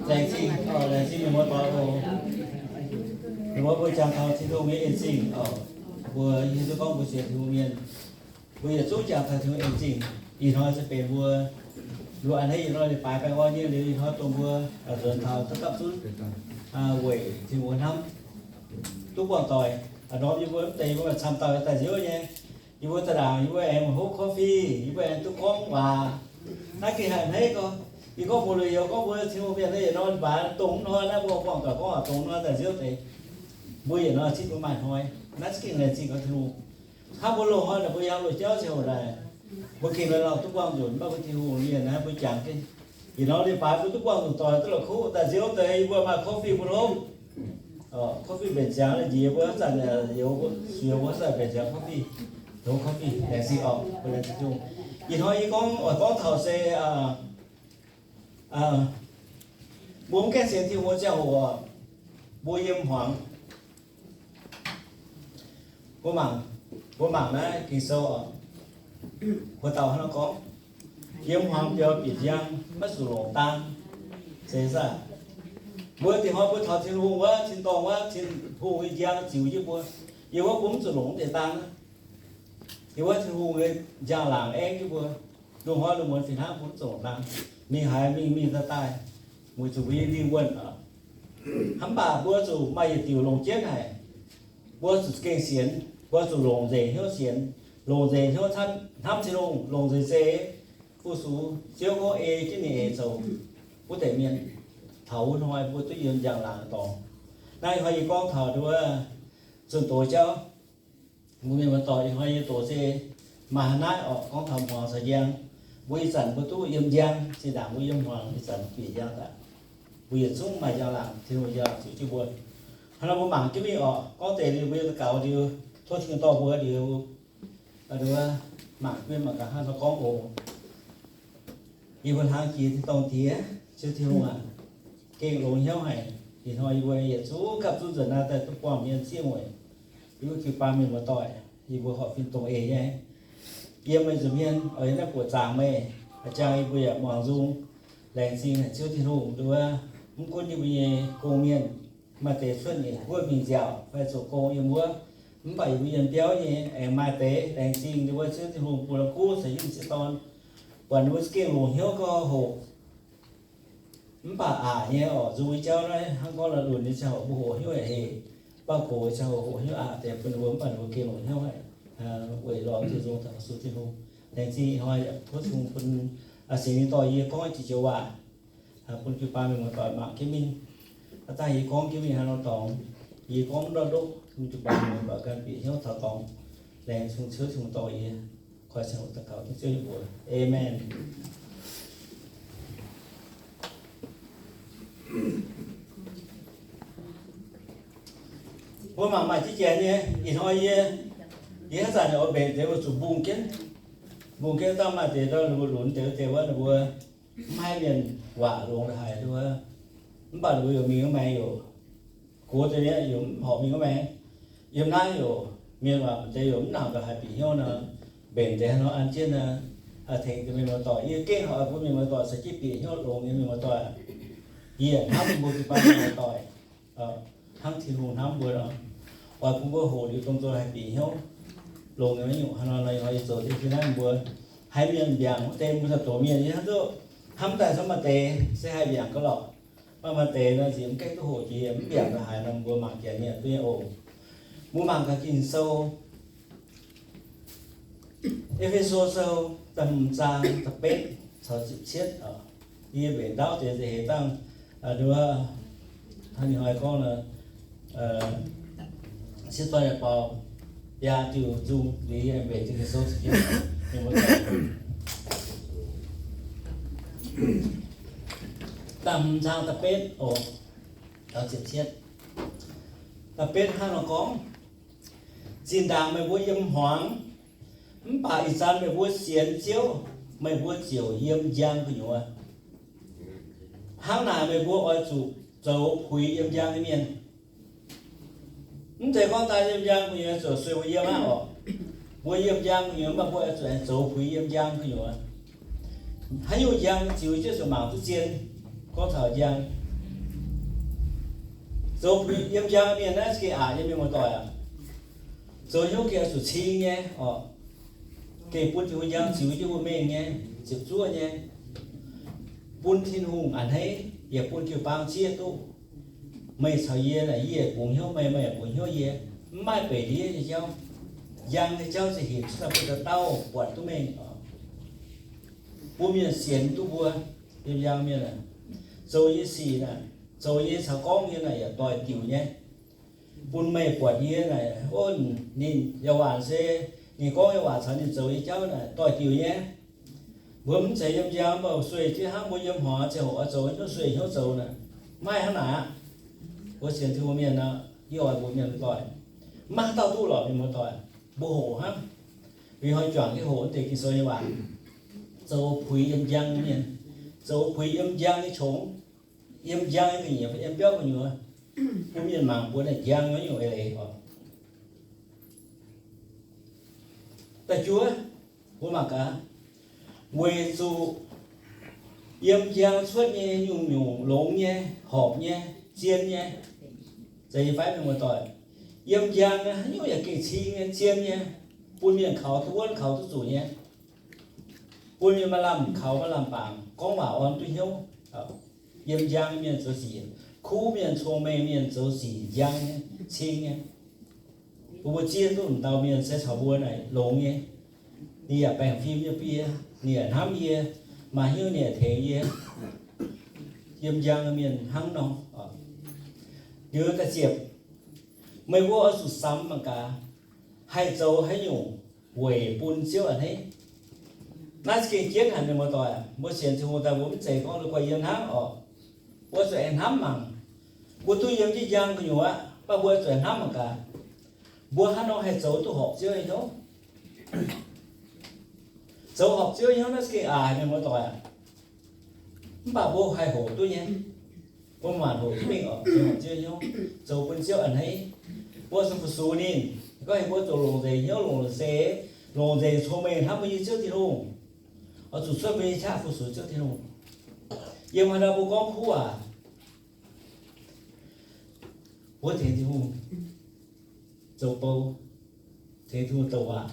Laengz zingh, laengz zingh mienh muoz-doic oc. Mienh muoz, mbuo jangx taux Tin-Hungh nyei en zingh oc. Mbuo hiuv duqv gorngv mbuo sienx Tin-Hungh mienh, mbuo yietc zungv jangx taux Tin-Hungh en zingh. Ih hnoi se benx mbuo, mbuo a'hneiv yietc hnoi leiz-baaix baengh orn nyei liuz, ih hnoi dongh mbuo zuonx taux duqv gapv zunv weic Tin-Hungh hnamv, duqv buangh doic. A'norm yie mbuo mv deix yie mbuo maaih camv dauh daaih nziouv nyei. Yie mbuo daaih ndaangc yie mbuo aengx hopv coffee, yie mbuo aengx duqv gorngv waac. Naaiv gengh haih a'hneiv gorx. Yie gorngv mbuox lui-houx gorngv mbuo Tin-Hungh mienh yietc hnoi leiz-baaix dongh mv hnoi naaiv mbuo buangh doic gorngv waac dongh mv hnoi daaih nziouv deix. Mbuo yietc hnoi cingv mbuo maaih hnoi. Naaiv za'gengh laengz zingh gorx Tin-Hungh. Hnangv mbuo loz-hnoi naaic mbuo yangh loz-jauv ziangh hoc naaic, mbuo gengh lorz duqv buangh nzunc, mv baac mbuo Tin-Hungh mienh naaiv mbuo jangx jienv. Ih hnoi leiz-baaix mbuo duqv buangh nzunc doic duqv la'kuqv daaih nziouv deix, yie mbuo maaih coffee mbuo hopv. Coffee mbenc ziangx njiec mbuo zanc, youz suix mbuo zanc mbenc ziangx coffee, hopv coffee laengz zingh oc, mbuo laengz zingh Tin-Hungh. Ih hnoi yie gorngv oix gorngv taux se mbuo mv gaengh sienx Tin-Hungh ziangh hoc, mbuo yiem hmuangx. Mbuo mangc, mbuo mangc naaiv Ging-Sou oc, mbuo dauh hnangv nor gorngv, yiem hmuangx biaux bieqc njang, maiv zuqc longc daan. Se saah? Mbuo dingc hnoi mbuo taux Tin-Hungh wuov, tin-dorngh wuov, Tin-Hungh nyei njang ziux jienv mbuo. Yiem wuov mbuo mv zuqc longc deix daan. Yiem wuov Tin-Hungh nyei njang-laangc aengv jienv mbuo. Lungh hnoi lungh muonz fih hnangv mbuo mv zuqc longc daan. Mingh haaix mingh mingh daaih daaih, weic zuqc mbuo nyei lingh wuonh oc. Hnangv mv baac mbuo zuqc maaih yietc diuc longc jienv haic. Mbuo zuqc gengh sienx, mbuo zuqc longc nzengc hnyouv sienx, longc nzengc hnyouv hnamv Tin-Hungh, longc nzengc zeix fu-sux Ziouv gorngv ei jienv ninh eix zoux wuov deix mienh. Taux wuov hnoi mbuo duqv yiem njang-laangc dorngx. Naaiv ih hnoi yie gorngv taux nduov zunh doz jauv. Mbuo mienh muoz-doic ih hnoi yie doqc se maaih haaix naaiv oc, gorngv taux hmuangx caux njang. Mbuo ih zanc mbuo duqv yiem njang, zinh ndaangc mbuo yiem hmuangx, ih zanc bieqc njang daaih. Mbuo yietc zungv maaih njang-laangc, Tin-Hungh njang-laangc zuqc jienv mbuo. Hnangv nor mbuo mangc jienv mingh oc, gorngv deix liuz mbuo yiem daux gaux liuz, tov Tin-Hungh dorh mbuo liuz, mangc jienv mangc gaax hnangv nor gorngv oc. Yie mbuo hlang jiex tin-dorngh Diex, Ziouv Tin-Hungh aac, gengh longx hnyouv haic. Ih hnoi yie mbuo yietc zungv gapv zunv nzunc naaiv daaih duqv buangh mienh sieqv mueic. Yie mbuo jiu-baang mienh muoz-doic, yie mbuo horpc fim dongh eix nyei. Yiem meih nza'hmien oix yiem naaiv buoqc zaangc meih, a'jang yie mbuo yaac muangx nzung. Laengz zingh haic Ziouv Tin-Hungh nduov, mv gunv yie mbuo nyei gong-mienh, maaih deix cuotv nyeic guoqv mingh nziaauc fai zoux gong yiem wuov, mv baac yie mbuo yiem biauv nyei aengx maaih deix. Laengz zingh nduov Ziouv Tin-Hungh bun la'kuqv caux yie mbuo sieqv dorn, buatc ninh mbuo za'gengh longc hnyouv gorngv hoqc. Mv baac aqc nyei oc, nzung nyei jauv naaiv hnangv gorngv la'lunc nyei ziangh hoc mbuo hoqc hnyouv haic hec, mv baac gox nyei ziangh hoc hoqc hnyouv aqc deix bun ninh mbuo, mv baac ninh mbuo gengh longc hnyouv haic. Weic lorz Tin-Hungh taux fu'su Tin-Hungh. Laengz zingh ih hnoi tov Tin-Hungh bun singx ninh dorh yie gorngv jiex joux waac bun jiu-baang mienh muoz-doic mangc jienv mingh. Aav dangh yie gorngv jienv mingh haaix nor dorngx, yie gorngv ndortv ndopv, bun jiu-baang mienh muoz-doic ganh bieqc hnyouv taux dorngx. Laengz zingh Ziouv Tin-Hungh dorh yie. Koi ziangh hoc daux gaux dengv Ziouv nyei mbuox. Aamen. Mbuo mangc maaih jienv janx nyei, ih hnoi yie, yie haaix zanc oix mbenc deix mbuo zuqc mbungh jienv. Mbungh jienv dangh maaih deix ndau ninh mbuo lunx deix wuov deix wuov ninh mbuo mv haih mienh waac longx haic wuov. Mv baac ninh mbuo yaac mingh wuov maengx youc, gox deix yaac mv horpc mingh wuov maengx. Yiem naaiv youc mienh waac deix youc mv nangc daaih haih bieqc hnyouv nor, mbenc deix haaix nor an jienv nor, tengx deix mienh muoz-doic. Yie gengh oix bun mienh muoz-doic caux jienv bieqc hnyouv longx nyei mienh muoz-doic. Yie hnamv mbuo jiu-baang mienh muoz-doic, hnangv Tin-Hungh hnamv mbuo nor, oix bun mbuo hoqc liuz domh nzoih haih bieqc hnyouv longx nyei. Maiv nyungc haaix nor nor, yie zoux deix fih naaiv mbuo haiz mienh mbiaangc wuov deix mbuo caux doz mienh nyei hnangv duqv hnamv daaih camv maaih deix se haih mbiaangc gauh lorqc. Maaih maaih deix nor nziex mv gaengh duqv hoqc jiex mv mbiaangc daaih haaix nor mbuo mangc janx mienh duqv nyei oc. Mbuo mangc gaax Ging-Sou E^fe^so Sou da'hmz zaang da'betv caux ziepc cietv. Yie mbenc ndaauv deix nza'heix dangh, nduov, hnangv ninh hnoi gorngv nor, sieqv dorn yaac baaux biaa diuh nzung liuz yie mbenc Ging-Sou ziepc cietv. Da'hmz zaang da'betv oc, caux ziepc cietv. Da'betv hnangv nor gorngv, zinh ndaangc meih mbuo yiem hmuangx, mv baac ih zanc meih mbuo sienx Ziouv, meih mbuo ziouc yiem njang gu'nyuoz. Hnangv naaic meih mbuo oix zuqc zoux puix yiem njang nyei mienh. Mv zeiz gorngv daaih yiem njang gu'nyuoz ziouc sueih mbuo yiem aqv oc. Mbuo yiem njang gu'nyuoz, mv baac mbuo oix zuqc aengx zoux puix yiem njang gu'nyuoz. Haaix nyungc njang ziux jienv zuqc mangc duqv zien. Gorngv taux njang, zoux puix yiem njang mienh naaiv za'gengh aqc nyei, mienh muoz-doic aac. Zoux hnyouv gengh oix zuqc cing nyei oc. Gengh bun Tin-Hungh njang ziux jienv mbuo mengh nyei, ziepc zuoqv nyei. Bun Tin-Hungh a'hneiv, yaac bun jiu-baang zieqv duqv. Meih caux yie naaic, yie yaac bungx hnyouv meih, meih yaac bungx hnyouv yie. Mv maaih beic ndiev nyei jauv. Njang nyei jauv se hinc cuotv daaih bun dauh dauh buatc duqv mengh oc. Bun mienh sienx duqv mbuo. Yiem njang mienh aah, zoux nyei sic naaic, zoux nyei caux gorngv nyei naaic yaac doix-diuc nyei. Bun meih buatc yie naaic, o, ninh nyei waac se, ninh gorngv nyei waac caux ninh zoux nyei jauv naaic doix-diuc nyei. Mbuo mv zeiz yiem njang mv baac sueih jienv hnangv mbuo yiem hmuangx ziangh hoc oix zoux hnyouv sueih hnyouv zoux naaic, maiv hnangv naaic aqv. Mbuo sienx Tin-Hungh mienh nor, yie oix mbuox mienh muoz-doic, maiv haaix dauh duqv lorqc, mienh muoz-doic. Mbuo hoqc hnangv, mbuo hnoi juangc jienv hoqc deix Ging-Sou nyei waac, zoux puix yiem njang nyei mienh, zoux puix yiem njang nyei qongx, yiem njang nyei ga'nyiec, yiem biauv gu'nyuoz, bun mienh mangc mbuo naaic njang nyei nyungc eix leiz oc. Da'juov, mbuo mangc gaax, weic zuqc yiem njang cuotv nyei nyungc-nyungc longx nyei, horpc nyei, zien nyei. Zeiz nyei fai, mienh muoz-doic? Yiem njang haaix nyungc yaac gengh cing nyei, zien nyei, bun mienh kaux duqv wuonv, kaux duqv zuqc nyei, bun mienh maaih lamh kaux, maaih lamh bangc, gorngv waac orn duqv hnyouv. Yiem njang mienh zoux sic, kuv mienh, cong-mengh mienh zoux sic njang nyei, cing nyei. Bun mbuo zieqv duqv m'dauh mienh se caux mbuo naaic longx nyei. Ninh yaac baengh fim nyei bun yie, ninh yaac hnamv yie, maaih hnyouv ninh yaac tengx yie. Yiem njang mienh hnangv nor. Liuz da'ziepc, meih mbuo oix zuqc samx mangc gaax, haih zoux haaix nyungc weic bun Ziouv a'hneiv. Naaiv se gengh jienv haic, mienh muoz-doic. Mbuo sienx Tin-Hungh daaih mbuo mv zeiz gorngv la'guaih yiem hnangv oc. Mbuo zuqc aengx hnamv mangc. Mbuo duqv yiem jienv njang gu'nyuoz aqv, mv baac mbuo zuqc aengx hnamv mangc gaax, mbuo hnangv nor haih zoux duqv horpc Ziouv nyei hnyouv. Zoux horpc Ziouv nyei hnyouv naaiv se gengh aqc haic, mienh muoz-doic aac. Mv baac mbuo haih hoqc duqv nyei. Mbuo maanc hoqc duqv mingh oc, zoux horpc Ziouv nyei hnyouv, zoux bun Ziouv a'hneiv. Mbuo zuqc fu-sux ninh. Gorngv heuc mbuo zoux longc nzengc hnyouv, longc nzengc, longc nzengc cong-mengh hnamv mbuo nyei Ziouv Tin-Hungh, oix zuqc cuotv mbuo nyei qaqv fu-sux Ziouv Tin-Hungh. Yiem haaix ndau mbuo gorngv kuv waac, mbuo tengx Tin-Hungh zoux bou, tengx Tin-Hungh douc waac.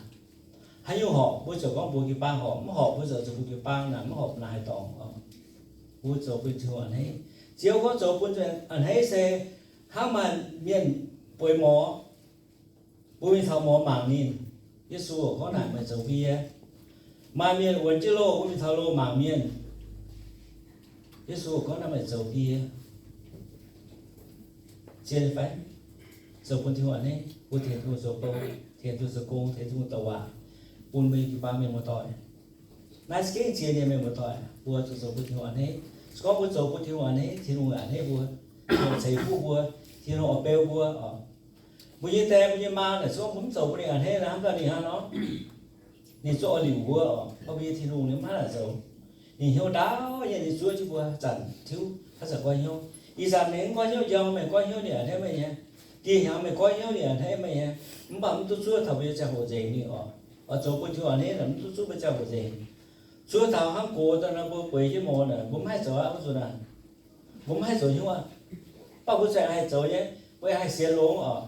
Haaix nyungc horpc, mbuo ziouc gorngv mbuox jiu-baang horpc, mv horpc, mbuo ziouc zuqc mbuox jiu-baang naaic mv horpc naaic haih dorngc. Mbuo zoux bun Tin-Hungh a'hneiv. Ziouv gorngv zoux bun a'hneiv se hnangv maaih mienh bueix morz, mbuo mingh taux morz mangc ninh. Yesu gorngv naaic, meih zoux bun yie. Maaih mienh wuonx jienv loh, mbuo mingh taux loh mangc mienh. Yesu gorngv naaiv, meih zoux bun yie. Zien fai? Zoux bun Tin-Hungh a'hneiv, mbuo tengx Tin-Hungh zoux bou, tengx Tin-Hungh zoux gong, tengx Tin-Hungh douc waac, bun mbuo nyei jiu-baang mienh muoz-doic. Naaiv se gengh zien nyei, mienh muoz-doic. Mbuo zuqc zoux bun Tin-Hungh a'hneiv. Se gorngv mbuo zoux bun Tin-Hungh a'hneiv, Tin-Hungh a'hneiv mbuo, Tin-Hungh ceix fuqv mbuo, Tin-Hungh oix beu mbuo oc. Mbuo nyei die, mbuo nyei maa naaic, se gorngv mbuo mv zoux bun ninh a'hneiv, hnamv daaih ninh hnangv nor, ninh zungv oix liuc mbuo oc. Gorngv mbuo nyei Tin-Hungh ninh mv haih zoux, ninh hnyouv ndaauv nyei, ninh zuov jienv mbuo zanc tiuv, haaix zanc goiv hnyouv. Ih zanc meih mv goiv hnyouv, njang meih goiv hnyouv ninh a'hneiv meih nyei. Dieh hnyangx meih goiv hnyouv ninh a'hneiv meih nyei. Mv baac mv duqv zuov taux mbuo nyei ziangh hoc nzengc mingh oc. Oix zoux bun Tin-Hungh a'hneiv naaic, mv duqv zuov mbuo ziangh hoc nzengc. Zuov taux hnangv gox daaih nor, mbuo bueix jienv morz naaic, mbuo mv haih zoux aqv, mbuo zuqc naaic, mbuo mv haih zoux hnyouv aqv. Mv baac mbuo zuqc haih zoux nyei, mbuo haih sienx longx oc.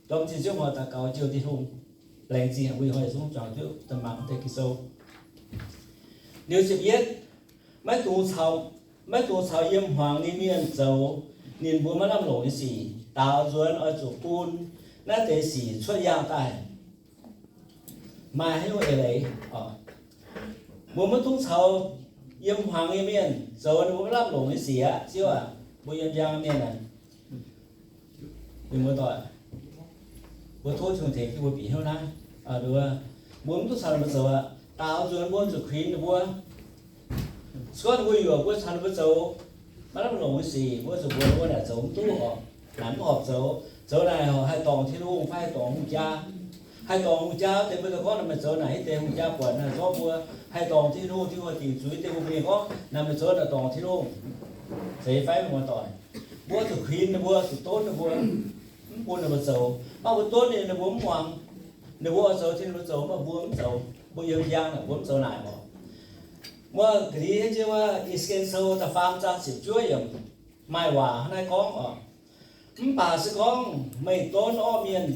Lomh nzoih ziouc hnoi daux gaux jouh Tin-Hungh, laengz zingh mbuo ih hnoi yietc zungv juangc duqv daaih mangc deix Ging-Sou. Liuz ziepc yietv, maiv dungx caux, maiv dungx caux yiem hmuangx nyei mienh zoux ninh mbuo maiv lamh longc nyei sic. Daaux nzuonx oix zuqc bun naaiv deix sic cuotv yaangh daaih. Maaih haaix nyungc eix leiz oc? Mbuo maiv dungx caux yiem hmuangx nyei mienh zoux ninh mbuo maiv lamh longc nyei sic aqv. Ziouv aac, mbuo yiem njang mienh aac, mienh muoz-doic, mbuo tov Tin-Hungh tengx jienv mbuo bieqc hnyouv naaiv. Mbuo mv dungx caux ninh mbuo zoux aqv. Daaux nzuonx mbuo zuqc kuinx ninh mbuo. Se gorngv ninh mbuo yuoqc mbuo caux ninh mbuo zoux maiv lamh longc nyei sic, mbuo zuqc mbuox ninh mbuo naaic zoux mv duqv oc. Naaic mv horpc zoux. Zoux naaic haih dorngc Tin-Hungh fai haih dorngc hungh jaa? Haih dorngc hungh jaa deix mbuo daaih gorngv naaic meih zoux naaic, yie deix hungh jaa buatc naaic zorqv mbuo. Haih dorngc Tin-Hungh, Tin-Hungh dingc zuiz deix mbuo mingh gorngv naaic meih zoux naaic dorngc Tin-Hungh. Zeiz fai, mienh muoz-doic? Mbuo zuqc kuinx ninh mbuo, zuqc donv ninh mbuo, mv bun ninh mbuo zoux. Mv baac mbuo donv ninh, ninh mbuo mv muangx. Ninh mbuo oix zoux, Tin-Hungh mbuo zoux, mv baac mbuo mv zoux. Mbuo yiem njang naaic, mbuo mv zoux naaic oc. Wuov ga'ndiev jienv wuov I^saa^laa^en Sou da'faam zaang ziepc juov yiemc maaih waac hnangv naaiv gorngv oc. Mv baac se gorngv meih donv orqv mienh,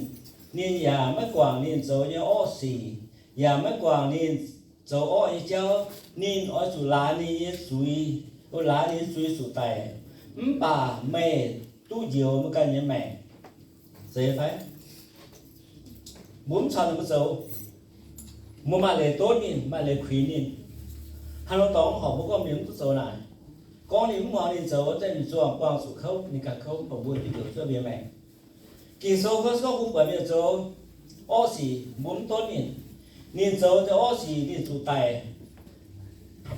ninh yaac maiv guangc ninh zoux nyei orqv sic, yaac maiv guangc ninh zoux orqv nyei jauv, ninh oix zuqc laaiz ninh nyei zuiz, oix laaiz ninh nyei zuiz zuqc daic. Mv baac meih duqv njoux meih ganh nyei maengc. Zeiz fai? Mbuo mv caux ninh mbuo zoux. Mbuo maaih leiz donv ninh, maaih leiz kuinx ninh. Haaix nor dorngx horpc mbuo gorngv ninh mv duqv zoux naaic. Gorngv ninh mv muangx ninh zoux, za'gengh zuangx buangh zuqc kouv, ninh ganh kouv, mv baac mbuo duqv njoux cuotv mbuo nyei maengc. Ging-Sou gorngv, se gorngv mbuo buatc mienh zoux orqv sic, mbuo mv donv ninh, ninh zoux deix orqv sic ninh zuqc daic,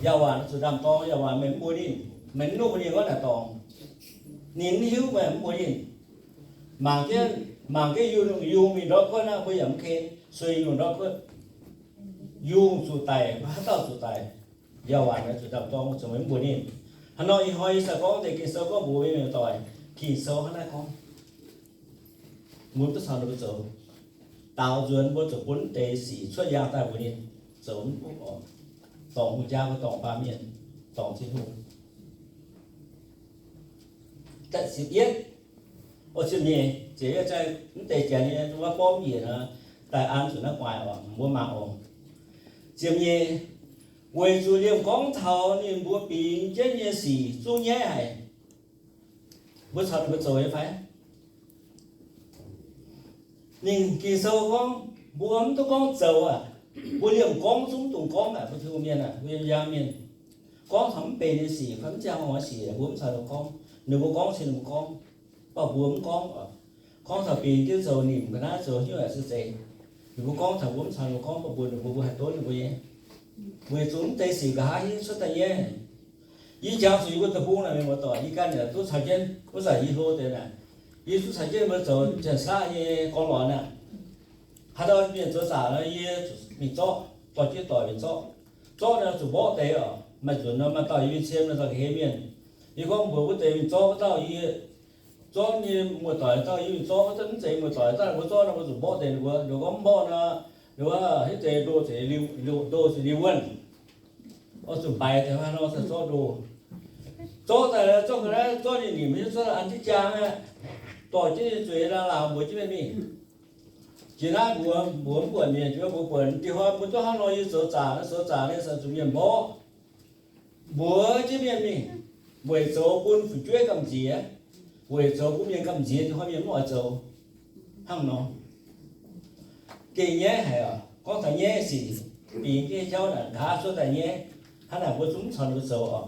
yaac waac zuqc ndaam-dorng, yaac waac meih mv mbuox ninh, meih mv nuqv mbuo nyei gorngv naaic dorngx, ninh mv hiuv, meih mv mbuox ninh. Mangc jienv, mangc jienv yungh, yungh mingh ndortv kuotv naaiv, mbuo yaac mv ken, sueih yungh ndortv kuotv, yungh zuqc daic, haaix dauh zuqc daic, yaac waac zuqc ndaam-dorng, zuqc meih mv mbuox ninh. Hnangv nor ih hnoi yie se gorngv deix Ging-Sou gorngv mbuox mienh muoz-doic, Ging-Sou hnangv naaiv gorngv. Mbuo mv duqv caux ninh mbuo zoux. Daaux nzuonx mbuo zuqc bun deix sic cuotv yaangh daaih mbuox ninh zoux mv duqv oc. Dorngc hungh jaa mbuo dorngc baamh mienh, dorngc Tin-Hungh. Da'ziepc yietv, o, ziepc nyeic, ziepc yietv, mv deix janx nyei wuov borv njiec nor, daaih an zuqc naaiv guaax oc, mbuo mangc oc. Ziepc nyeic, weic zuqc liemh gorngv taux ninh mbuo bingx jienv nyei sic zungv nyaiv haic. Mbuo caux ninh mbuo zoux nyei fai? Ninh Ging-Sou gorngv, mbuo mv duqv gorngv zoux aac, mbuo liemh gorngv zungv mv dungx gorngv aac, mbuo Tin-Hungh mienh aac, mbuo yiem njang mienh. Gorngv taux mv benx nyei sic fai mv ziangh horngh nyei sic, mbuo mv caux ninh mbuo gorngv. Ninh mbuo gorngv cin ninh mbuo gorngv, mv baac mbuo mv gorngv oc. Gorngv taux bingx jienv zoux nimc ga'naaiv zoux hnyouv aac se zeiz. Ninh mbuo gorngv taux mbuo mv caux ninh mbuo gorngv, mv baac mbuox ninh mbuo, mbuo haih donv ninh mbuo nyei. Weic zuqc mv deix sic nqa'haav hiuv cuotv daaih nyaiv. Yie jangx zuqc yie mbuo deic-bung naaic mienh muoz-doic, yie ganh yaac duqv caux jienv, wuov zanc yie hlo deix naaic, yie duqv caux jienv mbuo zoux Janx-Saqv nyei gorngv lorz naaic. Haaix dauh mienh zoux zaqc nor, yie zuqc mingh zorqv, dorh jienv doic mingh zorqv. Zorqv nor zuqc mborqv deix oc. Maaih nzunc nor maaih dauh yie mingh cien maaih dauh ga'hlen mienh. Yie gorngv mbuox wuov deix mingh zorqv wuov dauh, yie zorqv nyei muoz-doic dauh, yie mingh zorqv wuov dauh mv zeiz muoz-doic dauh, mbuo zorqv nor mbuo zuqc mborqv deix ninh mbuo. Ninh gorngv mborqv nor, ninh wuov hiuv deix ndo zuqc liuh, ndo zuqc liuh wuonh. Oix zuqc mbaix deix hnangv nor se zorqv ndo. Zorqv daaih, zorqv ga'naaiv, zorqv ninh nimc hiuv cuotv an jienv jaang aqv. Dorh jienv nyei zueiz nor laauc mbuox jienv mienh mingh. Jiex naaiv mbuox, mbuox mv buatc mienh, mbuox buatc dieh hnoi mbuo duqv hnangv nor, yie zoux zaqc, zoux zaqc nyei se zuqc mienh mborqv. Mbuox jienv mienh mingh, weic zoux bun fu'jueiv gamh nziex, weic zoux bun mienh gamh nziex, dieh hnoi mienh mv oix zoux. Hnangv nor, gengh nyaiv haic oc. Gorngv taux nyaiv sic, bingx jienv jauv naaic nqa'haav cuotv daaih nyaiv. Hnangv naaic mbuo zungv mv caux ninh mbuo zoux oc.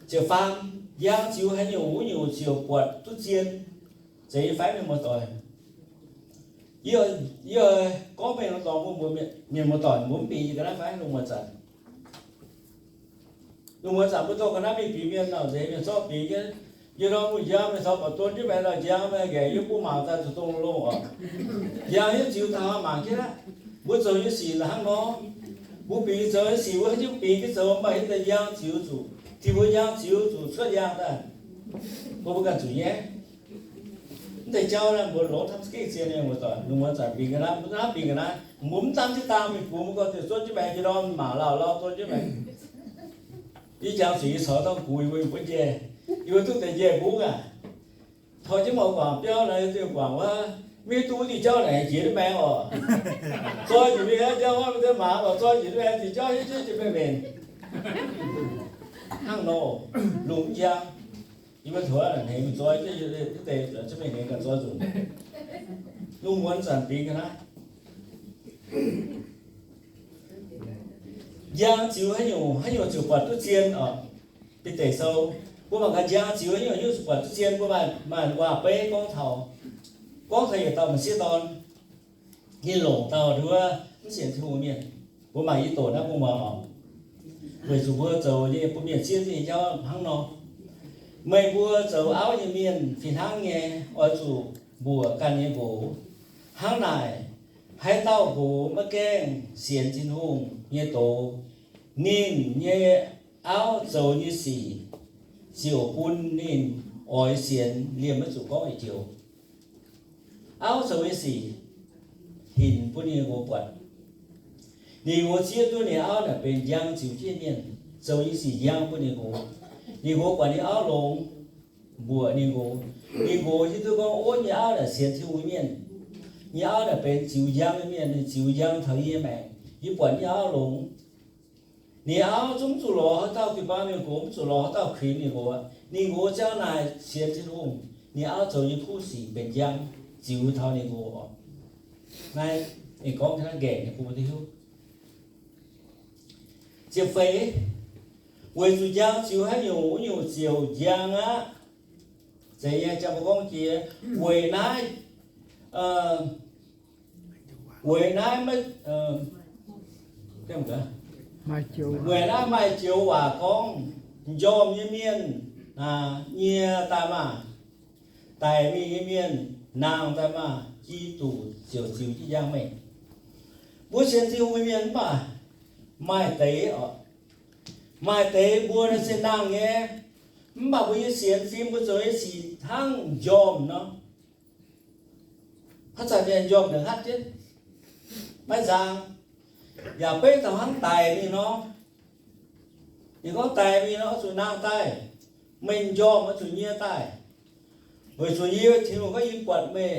Ziepc faam, njang ziux haaix nyungc wuov nyungc ziouc buatc duqv zien. Zeiz nyei fai mienh muoz-doic? Yie, yie gorngv mengh dorngx bun mbuo mienh muoz-doic mbuo mv bingx yie ga'naaiv fai lungh muonz zanc. Lungh muonz zanc mbuo dorh ga'naaiv mingh bingx mienh nauc nzeix mienh zorqv bingx jienv. Yie nor mbuo njang mienh taux baac don jienv maengx dauh njang maengx nqaeqc yie bun mangc daaih zuqc dongh longh oc. Njang hiuv ziux taux mangc jienv aqv. Mbuo zoux nyei sic hnangv nor. Mbuo bingx zoux nyei sic mbuo hiuv bingx jienv zoux mv baac hiuv deix njang ziux zuqc, Tin-Hungh njang ziux zuqc cuotv yaangh daaih, mbuo mbuo ganh zuqc nyaiv. Mv deix jauv naaiv mbuo longc hnamv za'gengh zien nyei muoz-doic. Lungh muonz zanc bingx ga'naaiv, mbuo naaiv bingx ga'naaiv, mbuo mv daan jienv dangh mingh bungx mbuo gorngv deix zuonv jienv maengx jiex ndorm mangc lauh lauh zuonv jienv maengx. Yie jangx zuqc yie caux dauh gux yie mbuo yiem buonv njiec, yie mbuo duqv deix njiec mbuv aac. Tor jienv mouc guangc biauv nor, yie duqv guangc wuov, mv hiuv duqv wuov diuh jauv naaic jiex duqv maengx oc. Zoi njiec mingh aqv, jauv wuov mv deix maaz oc, zoi njiec duqv maengx, diuh jauv hiuv jienv jiex maengx mbenc. Hnangv nor, lungh mv njang. Yie mbuo tov a'hneiv mingh zoi jienv, yie duqv deix zuqc jienv mingh hengx ganh zoi nzunc. Lungh muonz zanc bingx ga'naaiv. Njang ziux haaix nyungc, haaix nyungc ziouc buatc duqv zien oc. Bide Sou, mbuo mangc gaax njang ziux haaix nyungc, haaix nyungc ziouc buatc duqv zien. Mbuo maaih, maaih waac-beiv gorngv taux, gorngv taux yietc dauh m'sieqv dorn, ninh longc dauh nduov mv sienx Tin-Hungh mienh. Mbuo mangc yie doqc naaiv bun muangx oc. Weic zuqc mbuo zoux nyei bun mienh zieqv nyei jauv hnangv nor. Meih mbuo zoux auv nyei mienh fih hnangv nyei oix zuqc mbuoqc ganh nyei nqox. Hnangv naaic, haaix dauh nqox maiv gaengh sienx Tin-Hungh nyei doz, ninh nyei auv zoux nyei sic ziouc bun ninh oix sienx liemh maiv zuqc gorngv yietc joux. Auv zoux nyei sic hinc bun ninh nqox buatc. Ninh nqox zieqv duqv ninh auv naaic benx njang ziux jienv mienh. zoux nyei sic njang bun ninh nqox. Ninh nqox buatc ninh auv longx, mbuoqc ninh nqox. Ninh nqox hiuv duqv gorngv, ov, nyei auv naaic sienx Tin-Hungh mienh. Nyei auv naaic benx ziux njang nyei mienh, ninh ziux njang taux yie nyei maengc. Yie buatc nyei auv longx. Ninh auv zungv mv zuqc lorz haaix dauh, jiu-baang mienh gox mv zuqc lorz haaix dauh kuinx ninh nqox. Ninh nqox ziang naaic sienx Tin-Hungh, ninh auv zoux nyei kuv sic benx njang, ziux taux ninh nqox. Naaiv ninh gorngv hnangv nqaengc nyei bun mbuo duqv hiuv. Ziepc feix, weic zuqc njang ziux haaix nyungc, wuov nyungc ziouc njang aqv. Zeiz nyei, jang mbuo gorngv jiex, weic naaiv, weic naaiv maiv, weic naaiv maaih joux waac gorngv, njormh nyei mienh nyie daaih maah! Daic mingh nyei mienh nangh daaih maah! Giduc ziouc ziux jienv njang meih. Mbuo sienx Tin-Hungh nyei mienh mv baac maaih deix oc, maaih deix mbuo naaiv se nangh nyei, mv baac mbuo nyei sienx fim, mbuo zoux nyei sic hnangv njormh nor. Haaix zanc mienh njormh naaic hlatv jienv, maiv nzang, yaac beiv taux hnangv daic mingh nor. Ninh gorngv daic mingh nor oix zuqc nangh daaih, meih njormh oix zuqc nyie daaih, weic zuqc yie Tin-Hungh gorngv yie buatc meih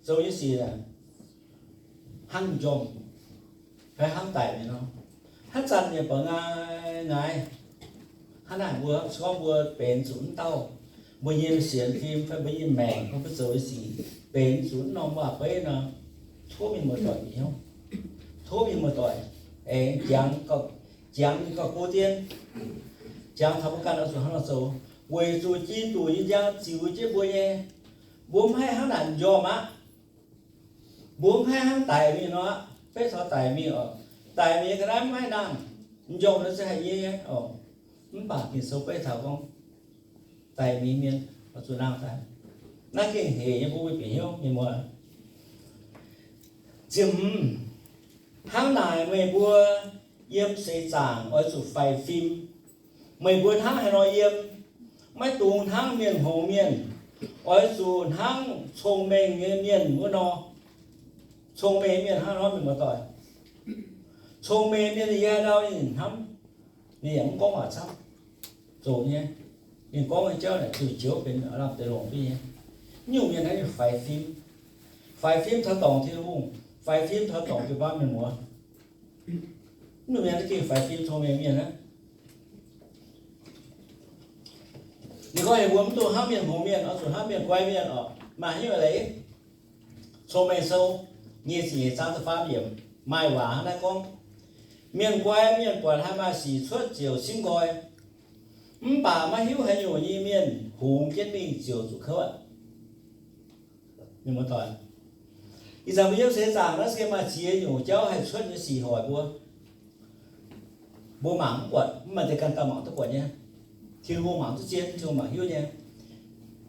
zoux nyei sic hnangv njormh, fai hnangv daic mingh nor. Haaix zanc mienh buatc ngaaix ngaaix, hnangv naaic mbuo se gorngv mbuo benx zuqc mv dauh, mbuo nyei sienx fim fai mbuo nyei maengc fai mbuo zoux nyei sic benx zuqc mv norm waac-beiv nor, tov mienh muoz-doic bieqc hnyouv, tov mienh muoz-doic aengx jangx, jangx ninh gauh go dien, jangx taux mbuo ganh oix zuqc hnangv nor zoux, weic zuqc Giduc nyei njang ziux jienv mbuo nyei. Mbuo mv haih hnangv naaic njormh aqv. Mbuo mv haih hnangv daic mingh nor aqv. Beiv taux daic mingh oc, daic mingh nyei ga'naaiv mv haih nangh. Njormh nor se haih nyie nyei oc. Mv baac Ging-Sou beiv taux gorngv daic mingh mienh oix zuqc nangh daaih. Naaiv gengh hec nyei bun mbuo bieqc hnyouv nyei muoz. Ziepc hmz, hnangv naaic meih mbuo yiem seix zaangc oix zuqc faix fim. Meih mbuo hnangv haaix nor yiem, maiv dungx hnangv mienh hngongx mienh. Oix zuqc hnangv cong-mengh nyei mienh wuov nor. Cong-mengh mienh hnangv nor, mienh muoz-doic. Cong-mengh mienh ninh yaac ndau ninh hnamv, ninh yaac mv gorngv waac camv, zoqc nyei. Ninh gorngv nyei jauv naaic zuqc joux benx lamh deix longc duqv nyei. Nyungc mienh naaiv ninh faix fim, faix fim taux dorngc Tin-Hungh, faix fim taux dorngc jiu-baang mienh muoz. Nyungc mienh naaiv gengh faix fim cong-mengh mienh aqv. Ninh gorngv heuc mbuo mv dungx hnangv mienh hngongx mienh, oix zuqc hnangv mienh guai mienh oc. Maaih hnyouv leiz Cong-Mengh Sou nyei ziepc nyeic zaang da'faam yiemc maaih waac hnangv naaiv gorngv, mienh guai mienh buatc haih maaih sic cuotv ziouc simv nqoi, mv baac maiv hiuv haaix nyungc nyei mienh hungx jienv mingh ziouc zuqc kouv aqv. Ih zanc mbuo yiem seix zaangc naaiv se maaih ziex nyungc jauv haih cuotv nyei sic hoic mbuo. Mbuo mangc mv buatc, mv maaih deix ganh dauh mangc duqv buatc nyei. Tin-Hungh mangc duqv zien, Tin-Hungh mangc hiuv nyei.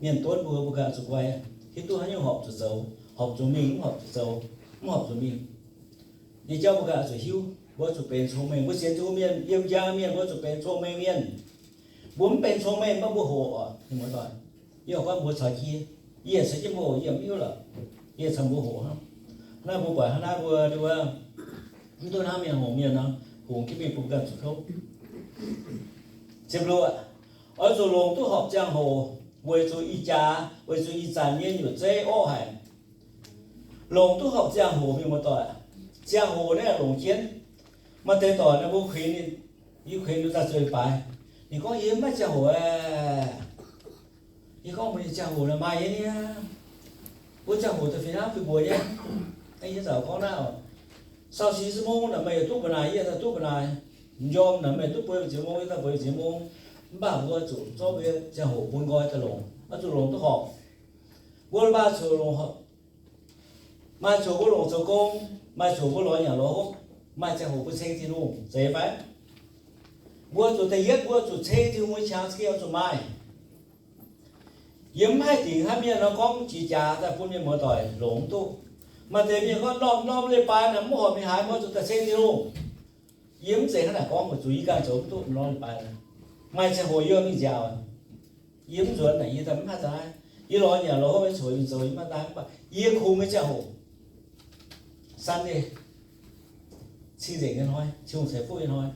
Mienh donv mbuo, mbuo ganh oix zuqc nqoi, hiuv duqv haaix nyungc horpc zuqc zoux, horpc zuqc mingh, mv horpc zuqc zoux, mv horpc zuqc mingh. Nyei jauv mbuo ganh oix zuqc hiuv, mbuo zuqc benx cong-mengh. Mbuo sienx Tin-Hungh mienh, yiem njang mienh, mbuo zuqc benx cong-mengh mienh. Mbuo mv benx cong-mengh, mv baac mbuo hoqc oc, mienh muoz-doic. Yie gorngv mbuo caux jienv, yie caux jienv mbuo hoqc, yie mv hiuv lorqc. Yie caux mbuo hoqc hnangv. Hnangv mbuo buatc hnangv naaiv mbuo, mv duqv hnangv mienh hngongx mienh nor, hungx jienv mingh bun ganh zuqc kouv. Ziepc luoqc, oix zuqc longc duqv horpc ziangh hoc, weic zuqc ih jaax, weic zuqc ih zanc nyei nyutc zeiv orqv haic. Longc duqv horpc ziangh hoc, mienh muoz-doic. Ziangh hoc naaiv longc jienv. Maaih deix doic naaiv mbuo kuinx, yie kuinx ninh daaih zueiz baaix. Ninh gorngv yie maiv ziangh hoc aqv. Yie gorngv mbuox ninh ziangh hoc naaic maaih nyei niaa. Mbuo ziangh hoc daaih fih hnangv fih mbuox nyei. Yie zauc gorngv naaiv oc, sau si se mong naaic meih duqv mbu'naaic, yie daaih duqv mbu'naaic. M'njormh naaic meih duqv bueix mbu'ziex mong, yie daaih bueix mbu'ziex mong. Mv baac mbuo zuqc zorqv mbuo nyei ziangh hoc bun nqoi daaih longc, oix zuqc longc duqv horpc. Mbuo maaih ziangh hoc longc horpc. Maaih ziangh hoc mbuo longc zoux gong, maaih ziangh hoc mbuo lorz nyanc lorz hopv, maaih ziangh hoc mbuo ceng Tin-Hungh, zeiz fai? Mbuo zuqc da'yietv mbuo zuqc ceng Tin-Hungh nyei qangx za'gengh oix zuqc maaih. Yie mv haih dingc hnangv mienh nor gorngv jiex jaax daaih bun mienh muoz-doic longc mv duqv. Maaih deix mienh gorngv norm-norm leiz-baaix naaic mv horpc mingh haaix, mbuo zuqc daaih ceng Tin-Hungh. Yie mv zeiz hnangv naaic gorngv, weic zuqc yie ganh zoux mv duqv norm leiz-baaix. Maaih ziangh hoc yie mingh nziaauc, yie mv nzuonx naaic, yie daaih mv haih daaih. Yie lorz nyanc lorz hopv nyei ziangh hoc yie zoux, yie mv haih daaih, mv baac yie kungx nyei ziangh hoc, Sunday, cing-nzengc nyei hnoi, Tin-Hungh ceix fuqv nyei hnoi,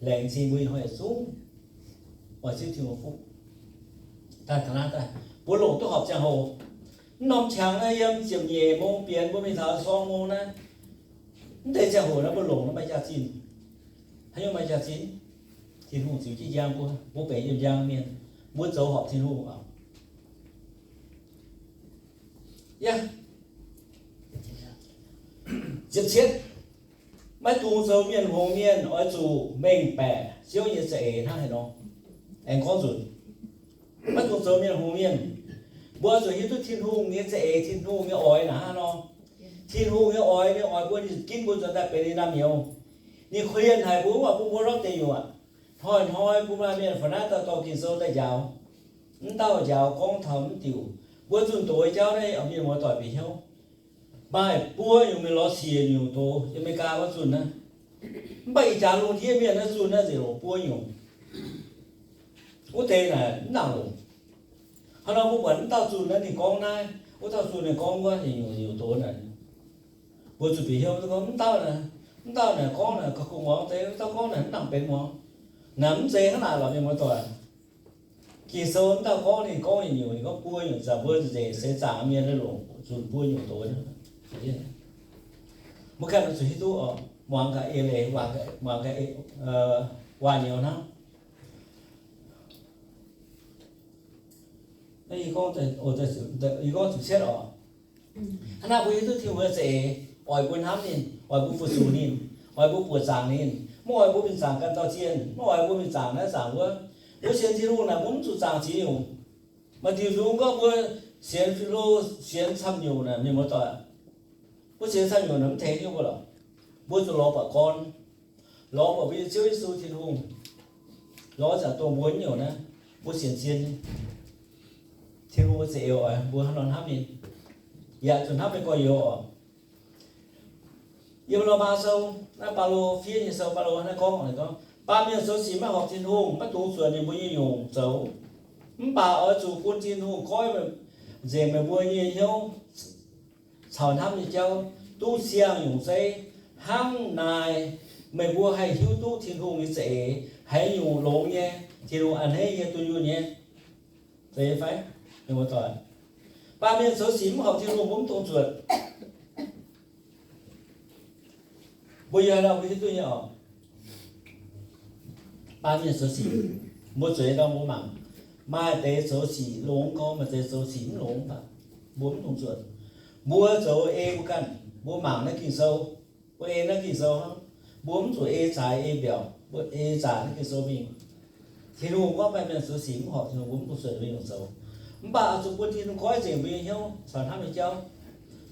Laengz zingh mbuo ih hnoi yietc zungv oix zipv Tin-Hungh fuqv. Daaih taux naaiv daaih, mbuo longc duqv horpc ziangh hoc. Mv norm qangx naaiv yiem ziepc nyeic mong bienx mbuo mingh taux sorng mong naaiv, mv deix ziangh hoc naaiv mbuo longc naaiv maaih jaax-zinh. Haaix nyungc maaih jaax-zinh? Tin-Hungh ziux jienv njang mbuo, mbuo benx yiem njang mienh, mbuo zoux horpc Tin-Hungh oc. Yaac ziepc cietv, maiv dungx zoux mienh hngongx mienh, oix zuqc mengh baeqc Ziouv nyei za'eix hnangv haaix nor. Aengx gorngv nzunc, maiv dungx zoux mienh hngongx mienh. Mbuo oix zuqc hiuv duqv Tin-Hungh nyei za'eix, Tin-Hungh nyei oix naaic hnangv haaix nor. Tin-Hungh nyei oix, ninh oix mbuo, ninh ginv mbuo nzuonx daaih benx ninh naamh nyouz. Ninh korv-lienh haic mbuo, mv baac bun mbuo lorz deix nyungc aqv. Hnoi-hnoi bun maaih mienh faaux naaiv daaih dorh Ging-Sou daaih njaaux. Mv dauh njaaux gorngv taux mv diuc. Mbuo zunh doz jauv naaiv, mienh muoz-doic bieqc hnyouv, maaih buo nyungc mienh lorz siec nyungc doz, Aa^me^li^gaa wuov zunh naaiv. Mv baac ih jaax lungh ndiev mienh naaiv zunh naaiv nzengc longc buo nyungc. Wuov deix naaic mv nangc longc. Hnangv nor mbuo buatc mv dauh zunh naaiv ninh gorngv naaiv, wuov dauh zunh ninh gorngv wuov, nyungc-nyungc doz naaic. Mbuo zuqc bieqc hnyouv gorngv mv dauh naaic, mv dauh naaic gorngv naaic gauh kungx muangx deix, wuov dauh gorngv naaic mv nangc benx muangx. Naaic mv zeiz hnangv naaic lorqc, mienh muoz-doic. Ging-Sou mv dauh gorngv ninh gorngv nyungc-nyungc, ninh gorngv buo nyungc, zaangc mbuo nzengc seix zaangc mienh longc zunh buo nyungc doz. Mbuo ganh zuqc hiuv duqv oc, muangx gaax eix leiz, muangx gaax, muangx gaax waac-nyouz hnangv. Yie gorngv ziepc cietv oc. Hnangv naaiv mbuo hiuv duqv Tin-Hungh nyei za'eix, oix mbuo hnamv ninh, oix mbuo fu-sux ninh, oix mbuo buoqc zaangc ninh, maiv oix mbuo mingh zaangc ganh dauh zienh, maiv oix mbuo mingh zaangc naaiv zaangc wuov. Mbuo sienx Tin-Hungh naaic mbuo mv zuqc zaangc ziex nyungc. Maaih diuh nzung gorngv mbuo sienx Tin-Hungh sienx camv nyungc naaic, mienh muoz-doic, mbuo sienx camv nyungc naaic mv tengx Tin-Hungh lorqc. Mbuo zuqc lorz buatc gorn, lorz buatc mbuo nyei Ziouv Yesu Tin-Hungh, lorz ziangh dongh mbuo nyungc naaiv, mbuo sienx zien nyei. Tin-Hungh za'eix oix mbuo hnangv nor hnamv ninh, yaac zuqc hnamv meih gorx-youz oc. Yiem Lomaa Sou, naaiv Baulo fiev nyei sou, Baulo naaiv gorngv, gorngv, Baamh mienh zoux sic maiv horpc Tin-Hungh, maiv dungx zuotc ninh mbuo nyei nyungc zoux. Mv baac oix zuqc bun Tin-Hungh goiv nzengc meih mbuo nyei hnyouv caux hnamv nyei jauv duqv siang-nyungc zeiv. Hnangv naaic meih mbuo haih hiuv duqv Tin-Hungh nyei za'eix, haaix nyungc longx nyei, Tin-Hungh a'hneiv nyei, dunh yunh nyei. Zeiz fai? Mienh muoz-doic, baamh mienh zoux sic mv horpc Tin-Hungh, mbuo mv dungx zuotc. Mbuo yiem haaix dauh mbuo hiuv duqv nyei oc. Baamh mienh zoux sic, mbuo zueiz ndorm mbuo mangc, maaih deix zoux sic longx gorngv, maaih deix zoux sic mv longx baac mbuo mv dungx zuotc. Mbuo zoux ei mbuo ganh, mbuo mangc naaiv Ging-Sou, mbuo ei naaiv Ging-Sou hnangv. Mbuo mv zuqc ei zaaix ei mbiaauc, mbuo ei zaaix naaiv Ging-Sou mingh. Tin-Hungh gorngv baamh mienh zoux sic mv horpc Tin-Hungh, mbuo mv dungx zuotc mbuo nyungc zoux. Mv baac oix zuqc bun Tin-Hungh goiv nzengc mbuo nyei hnyouv caux hnamv nyei jauv,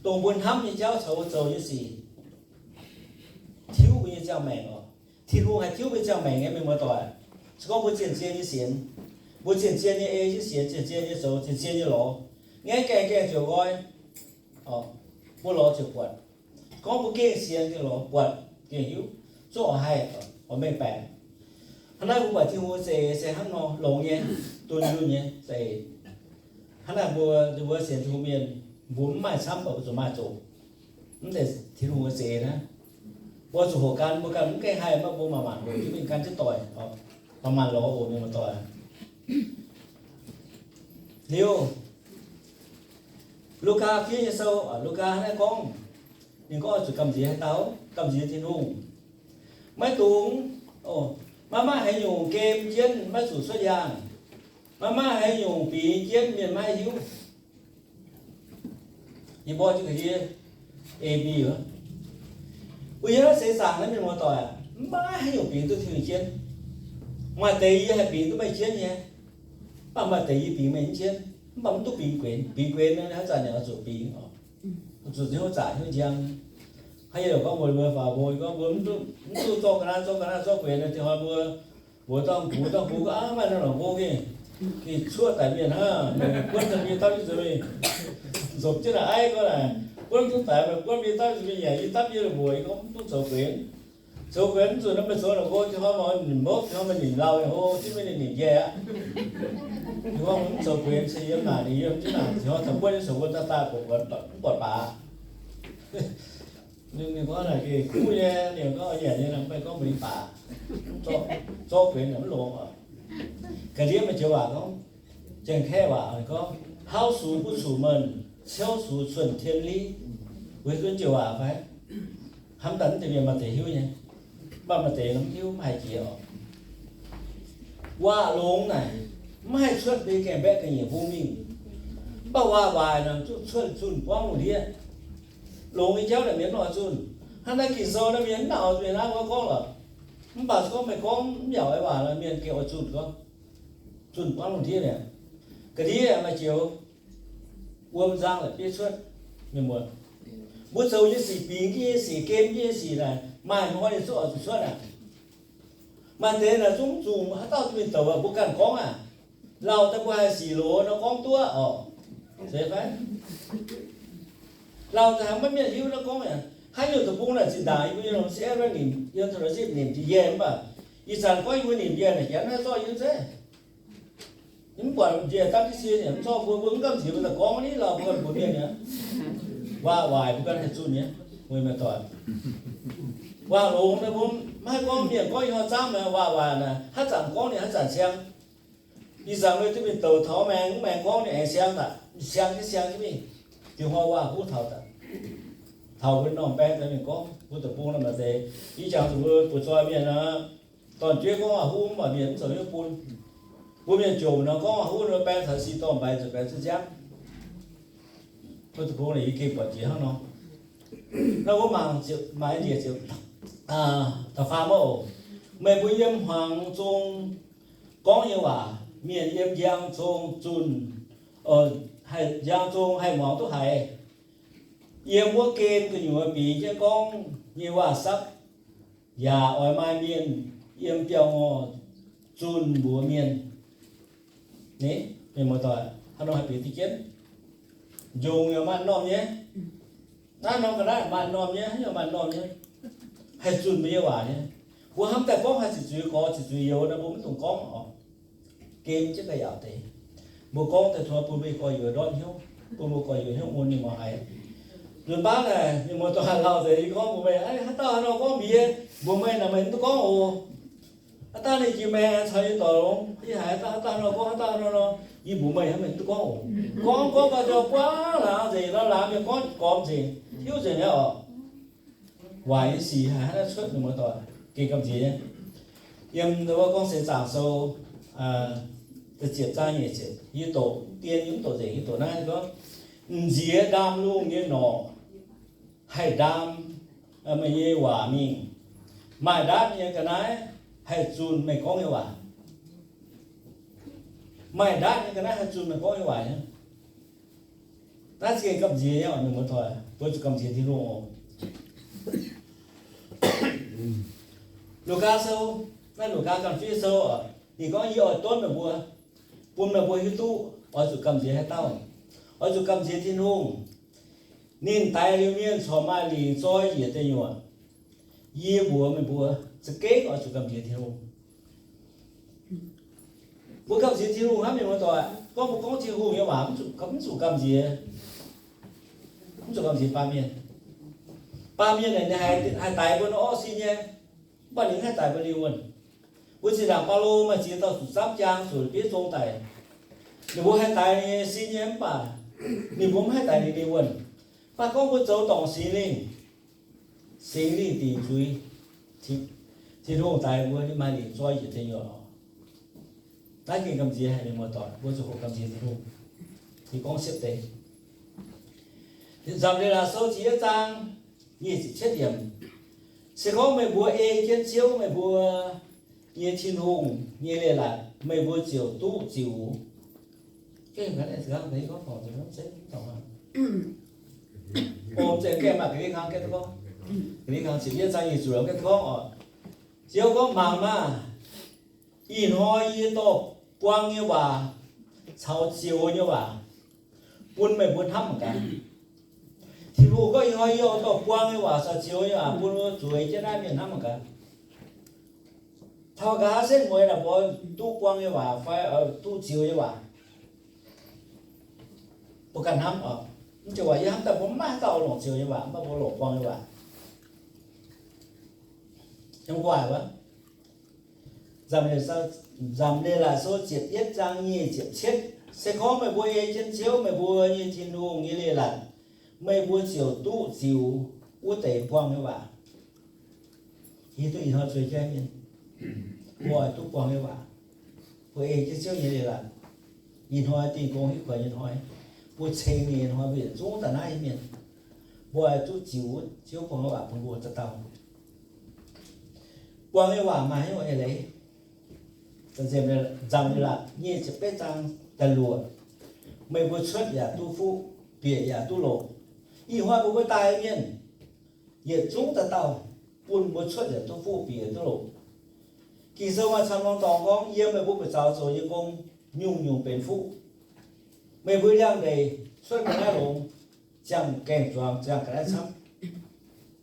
dongh mbuo hnamv nyei jauv caux mbuo zoux nyei sic tiuv mbuo nyei ziangh maengc oc. Tin-Hungh haih tiuv mbuo nyei ziangh maengc nyei, mienh muoz-doic. Se gorngv mbuo zien-zien nyei sienx, mbuo zien-zien nyei ei jienv sienx, zien-zien nyei zoux, zien-zien nyei lorz, ngaeqv gaengh gaengh ziouc nqoi, mbuo lorz ziouc buatc. Gorngv mbuo gengh sienx gengh lorz buatc gengh hiuv, zungv oix haih, oix mengh baeqc. Hnangv naaiv mbuo buatc Tin-Hungh za'eix se hnangv nor longx nyei, dunh yunh nyei za'eix. Hnangv naaiv mbuo, mbuo sienx Tin-Hungh mienh, mbuo mv maaih camv baac mbuo zuqc maaih zoqc. Mv zeiz Tin-Hungh nyei za'eix naaiv, mbuo zuqc hoqc gan, mbuo ganh mv gaengh haih, mv baac mbuo manc-manc hoqc jienv mingh gan jienv doic, manc-manc lorz oc, mienh muoz-doic. Liuz, Lugaa fiev nyei sou, Lugaa naaiv gorngv, ninh gorngv oix zuqc gamh nziex haaix dauh? Gamh nziex Tin-Hungh. Maiv dungx, maiv maaih haaix nyungc gem jienv maiv zuqc cuotv yaangh. Maiv maaih haaix nyungc bingx jienv mienh maiv hiuv. Yie mborqv jienv ga'ndiev A B wuov. Mbuo yiem naaiv seix zaangc naaiv mienh muoz-doic, maiv maaih haaix nyungc bingx duqv Tin-Hungh jienv. Maaih deix yie haih bingx duqv meih jienv nyei, mv baac maaih deix yie bingx meih mv jienv. Mv baac mv duqv bingx guenx. Bingx guenx haaix zanc yaac zuqc bingx oc. Zuqc hnyouv zaqc hnyouv njang. Haaix yie gorngv mbuox mbuo faaux mbuo, gorngv mbuo mv duqv, mv duqv zorqv ga'naaiv, zorqv ga'naaiv zorqv guenx nor, dinh hnoi mbuo mbuox dorngh bux, dorngh bux gorngv, Aav, maaih norm longc gong gengh, gengh cuoqv daic mienh hnangv. Meih buonv daaih mbuo dapv nzunc, nzopc jienv naaic aiv gorngv naaic, buonv duqv daic, meih buonv mbuo dapv nzunc mingh yaac yie dapv yie mbuox, yie gorngv mv duqv zoux guenx. Zoux guenx mv zuqc nor, meih zoux longc gong, dinh hnoi mbuo ninh mbopv, dinh hnoi mbuo ninh lauh, hlo jienv mbuo ninh nimc njiec aqv. Yie gorngv mv zoux guenx, se yiem naaic ninh yiem jienv naaic, dinh hnoi taux buonv nyei zoux mbuo daaih daaih buatc, mv buatc baac. Ninh gorngv naaic geh kuv nyei, ninh gorngv nyanc nyei, mv baac gorngv mbuo nyei baac zorqv benx mv longx oc. Ga'ndiev maaih joux waac gorngv, Janx-Kaeqv waac gorngv, hauv sux buv cuqv menh, ciouv sux cuonh tien li. Weic zuqc joux waac fai hnamv daaih mv deix mienh maaih deix hiuv nyei, mv baac maaih deix mv hiuv, mv haih jiex oc. Waac longx naaic mv haih cuotv mbuo gaengh mbaeqv ga'nyiec bung mingh. Mv baac waac waaic naaic zuqc cuotv zunh buangv lungh ndiev. Longx nyei jauv naaic mienh mv oix zunh. Hnangv naaiv Ging-Sou naaiv mienh mv nangc oix zunh naaiv, mbuo gorngv lorqc. Mv baac se gorngv meih gorngv mv yaac oix waac nor, mienh gengh oix zunh gorngv, zunh buangv lungh ndiev mi'aqv. Ga'ndiev maaih joux wuom nzang la'bieiv cuotv. Mienh muoz, mbuo zoux nyei sic, bingx jienv nyei sic, gem jienv nyei sic naaic, maaih hnoi ninh zungv oix zuqc cuotv aqv. Maaih deix naaic zungv mv zuqc haaix dauh duqv mingh douc, mbuo ganh gorngv aqv. Lauh daaih mbuo haih sic loz nor gorngv duqv oc. Se fai lauh daaih haaix maiv mienh hiuv nor gorngv aqv. Haaix nyungc deic-bung naaic zinh ndaangc yie mbuo nyei longc C F nimc, yiem taux zipv nimc njiec mv baac, ih zanc gorngv yie mbuo nimc njiec naaic, janx naaiv zorqv yie mv zeiz. Mv buatc njiec daav diqv sie nimc mv zorqv mbuo, mbuo mv gamh nziex mbuo daaih gorngv ni lauh mbuo ganh mbuox mienh mi'aqv. Waac waaic mbuo ganh haih zunh nyei, weic mienh doic. Waac longx naaic mbuo maiv haih gorngv, mienh gorngv ih hnoi zaamv naaic waac waaic naaic, haaix zanc gorngv ninh haaix zanc siang. Ih zanc meih duqv mingh douc taux maengx, maengx gorngv ninh aengx siang daaih, siang jienv siang jienv mingh. Diex hnoi waac huv taux daaih, taux mbuo norm baeng daaih mingh gorngv, mbuo deic-bung nor maaih deix. Yie jangx zuqc mbuo butv-zoih mienh aqv, dorn-jueiv gorngv waac huv mv baac mienh mv zoux hnyouv bun. Mbuo mienh jomc nor gorngv waac huv nor, baeng taux si dorh mbaix zuqc baeng zuqc nziaamv. Mbuo deic-bung naaic yie gengh buatc jiex hnangv nor. Naaiv wuov mangc ziepc, mangc njiec ziepc, da'faam wuov oc. Meih mbuo yiem hmuangx zong gorngv nyei waac, mienh yiem njang zong zunh, haih njang zong haih muangx duqv haiz. Yiem wuov gen gu'nyuoz bieqc jienv gorngv nyei waac-sapv, yaac oix maaih mienh yiem biauv-ngorh zunh mbuox mienh. Ni, mienh muoz-doic, haaix nor haih bieqc diqv jienv? Njongc yaac maaih norm nyei. Naaiv norm ga'naaiv maaih norm nyei, haaix nyungc maaih norm nyei. Haih zunh mbuo nyei waac nyei. Mbuo hnamv daaih gorngv haih ziqc zuiz gorx ziqc zuiz youz nor, mbuo maiv dungx gorngv oc. Gem jienv ga'yaauc deix. Mbuo gorngv daaih tov bun mbuo gorx-youz ndortv hnyouv, bun mbuo gorx-youz hnyouv mun mingh muangx haiz. Nzunc baav naaic mienh muoz-doic haaix lauh deix yie gorngv mbuox meih, haaix dauh haaix nor gorngv mbuox yie, mbuox meih naaic meih mv duqv gorngv oc. Haaix dauh ninh jiex maengx caux yie doic longx, yie haiz haaix dauh haaix dauh haaix nor gorngv, haaix dauh haaix nor nor, yie mbuox meih hnangv, meih mv duqv gorngv oc. Gorngv gorngv gau jauv buangv laangz nzengc, laangz mienh gorngv gormx nzengc, hiuv nzengc nyei oc. Waaic nyei sic haiz hnangv naaiv cuotv, mienh muoz-doic, gengh gamh nziex nyei. Yiem wuov Gorngv Seix Zaangc Sou da'ziepc zaang nyeic ziepc, yie doqc dien, yie mv doqc nzengc, yie doqc naaiv gorngv, m'nziex ndaam lungh nyei norqc haih ndaam meih nyei waac mingh. Maaih ndaatv nyei ga'naaiv haih zunh meih gorngv nyei waac. Maaih ndaatv nyei ga'naaiv haih zunh meih gorngv nyei waac nyei. Naaiv za'gengh gamh nziex nyei oc, mienh muoz-doic, mbuo zuqc gamh nziex Tin-Hungh oc. Lugaa Sou, naaiv Lugaa Ganh Fiev Sou oc, ninh gorngv, yie oix donv meih mbuo, bun meih mbuo hiuv duqv oix zuqc gamh nziex haaix dauh. Oix zuqc gamh nziex Tin-Hungh. Ninh daix liuz mienh corc maaih lingc zoi njiec deic nyuoqc. Yie mbuox meih mbuo, za'gengh oix zuqc gamh nziex Tin-Hungh. Mbuo gamh nziex Tin-Hungh hnangv, mienh muoz-doic, gorngv mbuo gorngv Tin-Hungh nyei waac mv zuqc, mv zuqc gamh nziex, mv zuqc gamh nziex baamh mienh. Baamh mienh naaic ninh haih daix mbuo nor orqv sin nyei, mv baac ninh mv haih daix mbuo lingh wuonh. Mbuo zinh ndaangc Baulo maaih ziex dauh zuqc zamv jaang zuqc la'bieiv zong daic. Ninh mbuo haih daix ninh nyei sin nyei mv baac ninh mbuo mv haih daix ninh lingh wuonh. Mv baac gorngv mbuo zoux dorngc Singx Lingh, Singx Lingh dingc zuiz, Tin-Hungh daix mbuo, ninh maaih lingc zoi njiec deic nyuoqc oc. Naaiv gengh gamh nziex haic, mienh muoz-doic, mbuo zuqc hoqc gamh nziex Tin-Hungh. Ninh gorngv siepv deix. Nzamc Leiz-Latc Sou ziepc yietv zaang nyic ziepc cietv yiemc, se gorngv meih mbuo ei jienv Ziouv meih mbuo nyei Tin-Hungh nyei leiz-latc, meih mbuo ziouc duqv ziux. Ziouv gorngv, mangc maah! Ih hnoi yie dorh buang nyei waac caux zioux nyei waac bun meih mbuo hnamv mangc gaax. Tin-Hungh gorngv, ih hnoi yie dorh buang nyei waac caux zioux nyei waac bun zueiz jienv naaiv mienh hnamv mangc gaax. Taux nqa'haav setv mueiz naaic mbuo duqv buang nyei waac fai duqv zioux nyei waac, mbuo ganh hnamv oc. Mv joux waac yie hnamv daaih mbuo maiv maaih haaix dauh longc zioux nyei waac, mv baac mbuo longc buang nyei waac. Yiem gu'nguaaic wuov, Nzamc Leiz-Latc Sou ziepc yietv zaang nyic ziepc cietv, se gorngv meih mbuo ei jienv Ziouv, meih mbuo nyei Tin-Hungh, nyei leiz-latc, meih mbuo ziouc duqv ziux wuov deix buangh nyei waac. Hiuv duqv ih hnoi zueiz jienv mienh, mbuo oix duqv buangh nyei waac. Mbuo ei jienv Ziouv nyei leiz-latc, ih hnoi dingh gong hitv kuonx nyei hnoi, mbuo ceng ninh nyei hnoi, mbuo yietc zungv daaih naaiv nyei mienh, mbuo oix duqv ziux Ziouv buangh nyei waac bun mbuo dauh dauh. Buangh nyei waac maaih haaix nyungc eix leiz? Nzamc Leiz-Latc nyic ziepc betv zaang da'luoqc, meih mbuo cuotv yaac duqv fuqv, bieqc yaac duqv longc. Ih hnoi mbuo mbuo daaih mienh yietc zungv dauh dauh, bun mbuo cuotv yaac duqv fuqv, bieqc yaac duqv longc. Ging-Sou maaih camv norm dorngx gorngv, yiem meih mbuo buoz-zaux zoux nyei gong, nyungc-nyungc benx fuqv. Meih mbuo liangx-ndeic cuotv ga'naaiv longx, ziangh gaeng-zuangx ziangh ga'naaiv camv.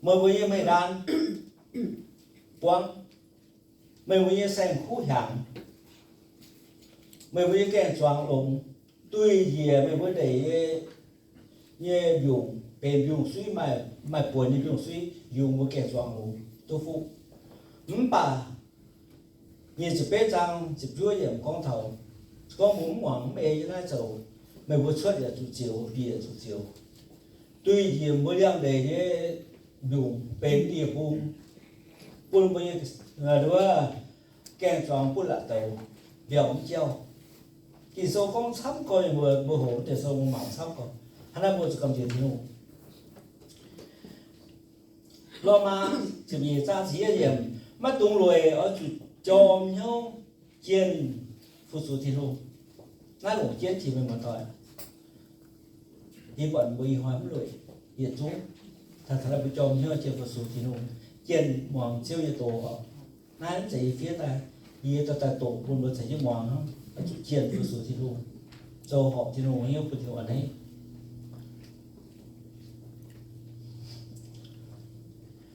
Meih mbuo nyei meih ndaan buangv, meih mbuo nyei saeng-kuv hiaangx, meih mbuo nyei gaeng-zuangx longx, duih njiec meih mbuo ndeic nyei, nyei mbiungc, benx mbiungc-suiv, maaih, maaih buonc nyei mbiungc-suiv, yungz mbuo gaeng-zuangx longx duqv fuqv. Mv baac nyic ziepc betv zaang ziepc juov yiemc gorngv taux, gorngv mbuo mv muangx mv ei jienv naaiv zoux, meih mbuo cuotv yaac zuqc zioux, bieqc zuqc zioux, duih njiec mbuo liangx-ndeic nyei mbiungc benx ndie-hung, bun mbuo nyei, wuov, gaeng-zuangx butv la'doux, mbiauh mv jauv. Ging-Sou gorngv camv gorx, mbuo, mbuo hoqc wuov deix sou mbuo mangc camv gorx. Hnangv naaiv mbuo zuqc gamh nziex Tin-Hungh. Lomaa ziepc nyeic zaang ziepc yietv yiemc, maiv dungx lueic oix zuqc jorm hnyouv jienh fu-sux Tin-Hungh. Naaiv longc jienv jiex mienh muoz-doic. Yie buatc mbuo ih hnoi mv lueic yietc zungv. Taux, taux naaiv mbuo jorm hnyouv jienh fu-sux Tin-Hungh, jienh muangx Ziouv nyei doz oc. Naaiv mv zeiz yie fiev daaih, yie dorh daaih doqc bun mbuo caux jienv muangx hnangv, oix zuqc jienh fu-sux Tin-Hungh, zoux horpc Tin-Hungh nyei hnyouv bun Tin-Hungh a'hneiv.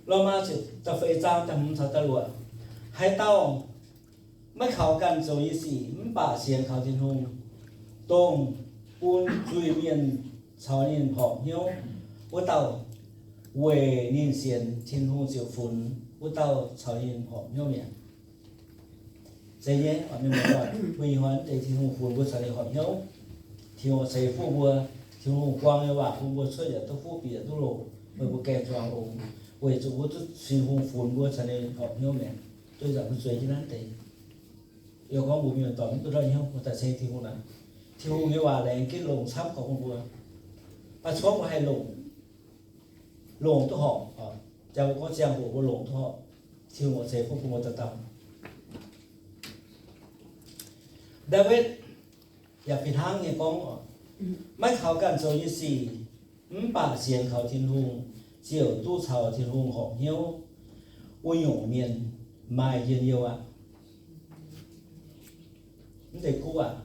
Lomaa ziepc da'feix zaang da'hmz caux da'luoqc, haaix dauh maiv kaux ganh zoux nyei sic mv baac sienx kaux Tin-Hungh, dongh bun zuiz-mienh caux ninh horpc hnyouv, wuov dauh weic ninh sienx Tin-Hungh ziouc funx wuov dauh caux ninh horpc hnyouv mi'aqv. Zeiz nyei, mienh muoz-doic, mbuo ih hnoi deix Tin-Hungh funx mbuo caux ninh horpc hnyouv. Tin-Hungh ceix fuqv mbuo, Tin-Hungh buang nyei waac bun mbuo cuotv yaac duqv fuqv, bieqc yaac duqv longc, meih mbuo gaeng zuangx longx, weic zuqc mbuo duqv Tin-Hungh funx mbuo caux ninh horpc hnyouv mi'aqv. Duqv zanc mbuo zueiz jienv naaiv deix. Yie gorngv mbuo mienh muoz-doic mv duqv ndortv hnyouv, mbuo daaih ceng Tin-Hungh naaic. Tin-Hungh nyei waac laengz ginv longx camv gorx bun mbuo. Maaih cuotv mbuo haih longc, longc duqv horpc. Jangx mbuo gorngv ziangh hoc mbuo longc duqv horpc, Tin-Hungh oix ceix fuqv bun mbuo dauh dauh. Ndaawitv yaac fih hnangv nyei gorngv, maiv kaux ganh zoux nyei sic, mv baac sienx kaux Tin-Hungh, ziouc duqv caux Tin-Hungh horpc hnyouv, wuov nyungc mienh maaih njien-youh aqv. Mv deix kuv aac,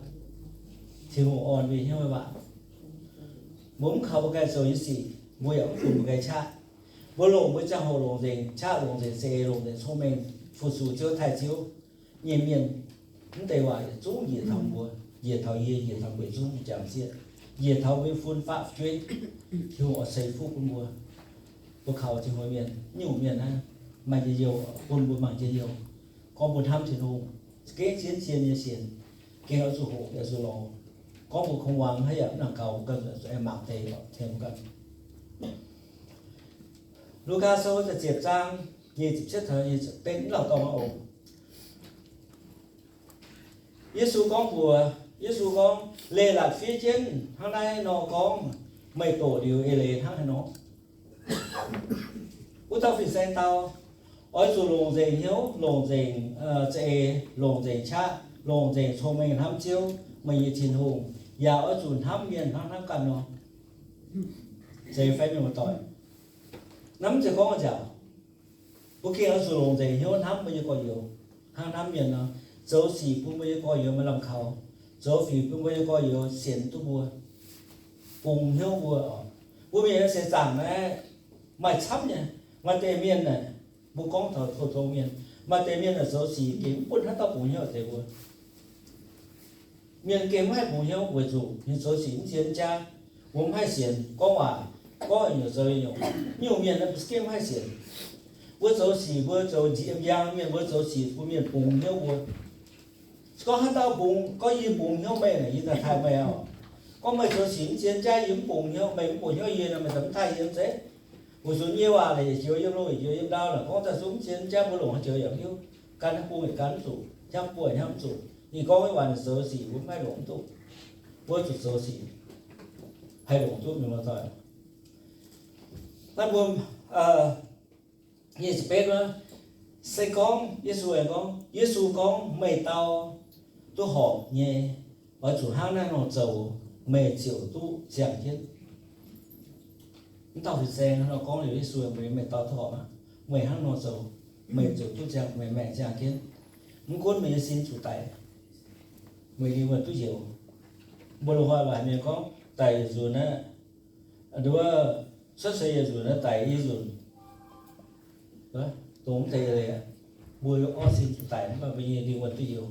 Tin-Hungh orn mbuo hnyouv nyei waac. Mbuo mv kaux mbuo ganh zoux nyei sic, mbuo yaac mv funx mbuo ganh qaqv. Mbuo longc mbuo ziangh hoc longc nzengc qaqv, longc nzengc za'eix, longc nzengc cong-mengh fu-sux Ziouv, taaih Ziouv nyei mienh, mv deix waac yietc zungv njiec taux mbuo, njiec taux yie, njiec taux mbuo yietc zungv jangx zieqv, njiec taux mbuo nyei fun-faqv fu'jueiv. Tin-Hungh oix ceix fuqv bun mbuo. Mbuo kaux Tin-Hungh mienh, nyungc mienh naaiv maaih njien-youh, bun mbuo mangc njien-youh. Gorngv mbuo hnamv Tin-Hungh, gengh zien-zien nyei sienx, gengh oix zuqc hoqc, oix zuqc lorz. Gorngv mbuo kungx muangx haaix yaac mv nangc gaux, mbuo ganh zuqc mangc deix tengx mbuo ganh. Lugaa Sou da'ziepc zaang, nyic ziepc cietv taux nyic ziepc betv, mv lauh dorngx oc. Yesu gorngv mbuox, Yesu gorngv, leiz-latc fiev jienv hnangv naaiv nor gorngv, meih doqc liuz eix leiz hnangv haaix nor? Wuov dauh fin-saeng dau, oix zuqc longc nzengc hnyouv, longc nzengc za'eix, longc nzengc qaqv, longc nzengc cong-mengh hnamv Ziouv, meih nyei Tin-Hungh, yaac oix zuqc hnamv mienh hnangv hnamv ganh nor. Zeiz fai mienh muoz-doic? Naaiv mv zeiz gorngv nziaauc. Mbuo gengh oix zuqc longc nzengc hnyouv hnamv mbuo nyei gorx-youz hnangv hnamv mienh nor. Zoux sic bun mbuo nyei gorx-youz maaih lamh kaux. Zoux sic bun mbuo nyei gorx-youz sienx duqv mbuo, bungx hnyouv mbuo oc. Mbuo mienh seix zaangc naaiv maaih camv nyei. Maaih deix mienh naaic, mbuo gorngv taux pou-tong mienh, maaih deix mienh naaic zoux sic gengh mv bun haaix dauh bungx hnyouv deix mbuo. Mienh gengh mv haih bungx hnyouv weic zuqc ninh zoux sic mv zien mv jaav, mbuo mv haih sienx, gorngv waac, gorngv haaix nyungc zoux haaix nyungc. Nyungc mienh naaiv mbuo gengh mv haih sienx. Mbuo zoux sic, mbuo zoux nziex yiem njang mienh, mbuo zoux sic bun mienh bungx hnyouv mbuo. Se gorngv haaix dauh bungx, gorngv yie bungx hnyouv meih naaic, yie daaih taaih meih oc. Gorngv meih zoux sic mv zien jaav, yie mv bungx hnyouv, meih mv bungx hnyouv yie nor, meih daaih mv taaih yie mv zeiz? Weic zuqc yie waac naaic yietc joux yiem loh, yietc joux yiem ndau naaic, gorngv daaih zungv mv zien jaav, mbuo longc haaix joux yaac mv hiuv. Gan haaix bung yaac gan mv zuqc, hnyamv buoz hnyamv mv zuqc. Ninh gorngv nyei waac, ninh zoux sic mbuo mv haih longc mv duqv. Mbuo zuqc zoux sic haih longc duqv mienh muoz-doic. Naaiv mbuo nyic ziepc betv wuov, se gorngv Yesu aengx gorngv, Yesu gorngv, meih dau duqv horpc nyei, oix zuqc hnangv naaiv nor zoux, meih ziouc duqv ziangh jienv. Mv dauh fin-saeng hnangv nor gorngv liuz Yesu, meih dau duqv horpc aqv, meih hnangv nor zoux, meih ziouc duqv ziangh, meih maengc ziangh jienv. Mv gunv meih nyei sin zuqc daic, meih lingh wuonh duqv njoux. Mbuo loz-hnoi laaix mienh gorngv daic yietc nzunc aqv, nduov, cuotv seix yietc nzunc aqv, daic i nzunc, dongh mv deix leiz aqv. Mbuo orv sin zuqc daic mv baac mbuo nyei lingh wuonh duqv njoux.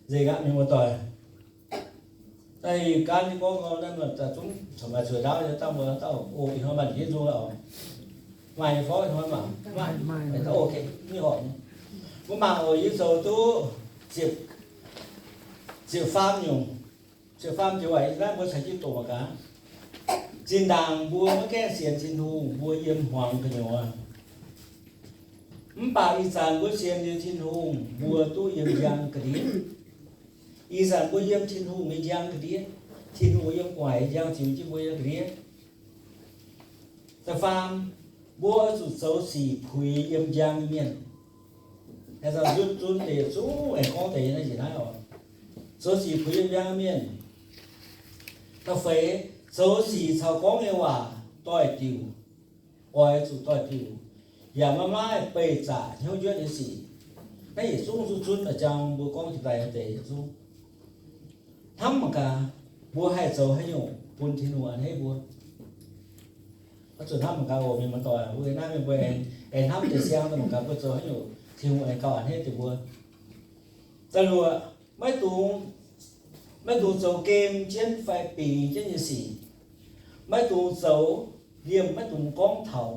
Nzengc aqv mienh muoz-doic. Daaih gan nyei gorngv naaiv, daaih zungv corc maaih cuotv ndaauv nyei dangh, mbuo dauh o ih hnoi maaih njiec nzung lorqc. Maaih nyei fai ih hnoi mangc, maaih, ok, mv horpc nyei. Mbuo mangc oc, yie zoux duqv ziepc, ziepc faam nyungc, ziepc faam joux aqv. Naaiv mbuo caux jienv doqc mangc gaax. Zinh ndaangc mbuo maiv gaengh sienx Tin-Hungh, mbuo yiem hmuangx gu'nyuoz. Mv baac ih zanc mbuo sienx liuz Tin-Hungh, mbuo duqv yiem njang ga'ndiev. Ih zanc mbuo yiem Tin-Hungh nyei njang ga'ndiev. Tin-Hungh yiem gu'nguaaic nyei njang ziux jienv mbuo nyei ga'ndiev. Da'faam, mbuo oix zuqc zoux sic puix yiem njang nyei mienh. Aengx zunv zunv deix yietc zungv aengx gorngv deix nyei naaiv njiec naaiv oc. Zoux sic puix yiem njang nyei mienh. Da'feix, zoux sic caux gorngv nyei waac doix-diuc, oix zuqc doix-diuc, yaac maiv maaih beih zaqc hnyouv njuotv nyei sic. Naaiv yietc zungv zunv zunv jang mbuo gorngv jiex daaih deix yietc zungv. Hnamv mangc gaax, mbuo haih zoux haaix nyungc bun Tin-Hungh a'hneiv mbuo? Oix zuqc hnamv mangc gaax oc, mienh muoz-doic. Mbuo naaiv mienh mbuo aengx, aengx hnamv deix siang daaih mangc gaax mbuo zoux haaix nyungc Tin-Hungh aengx gauh a'hneiv deix mbuo. Da'luoqc, maiv dungx, maiv dungx zoux gem jienv fai bingx jienv nyei sic. Maiv dungx zoux liemh maiv dungx gorngv taux.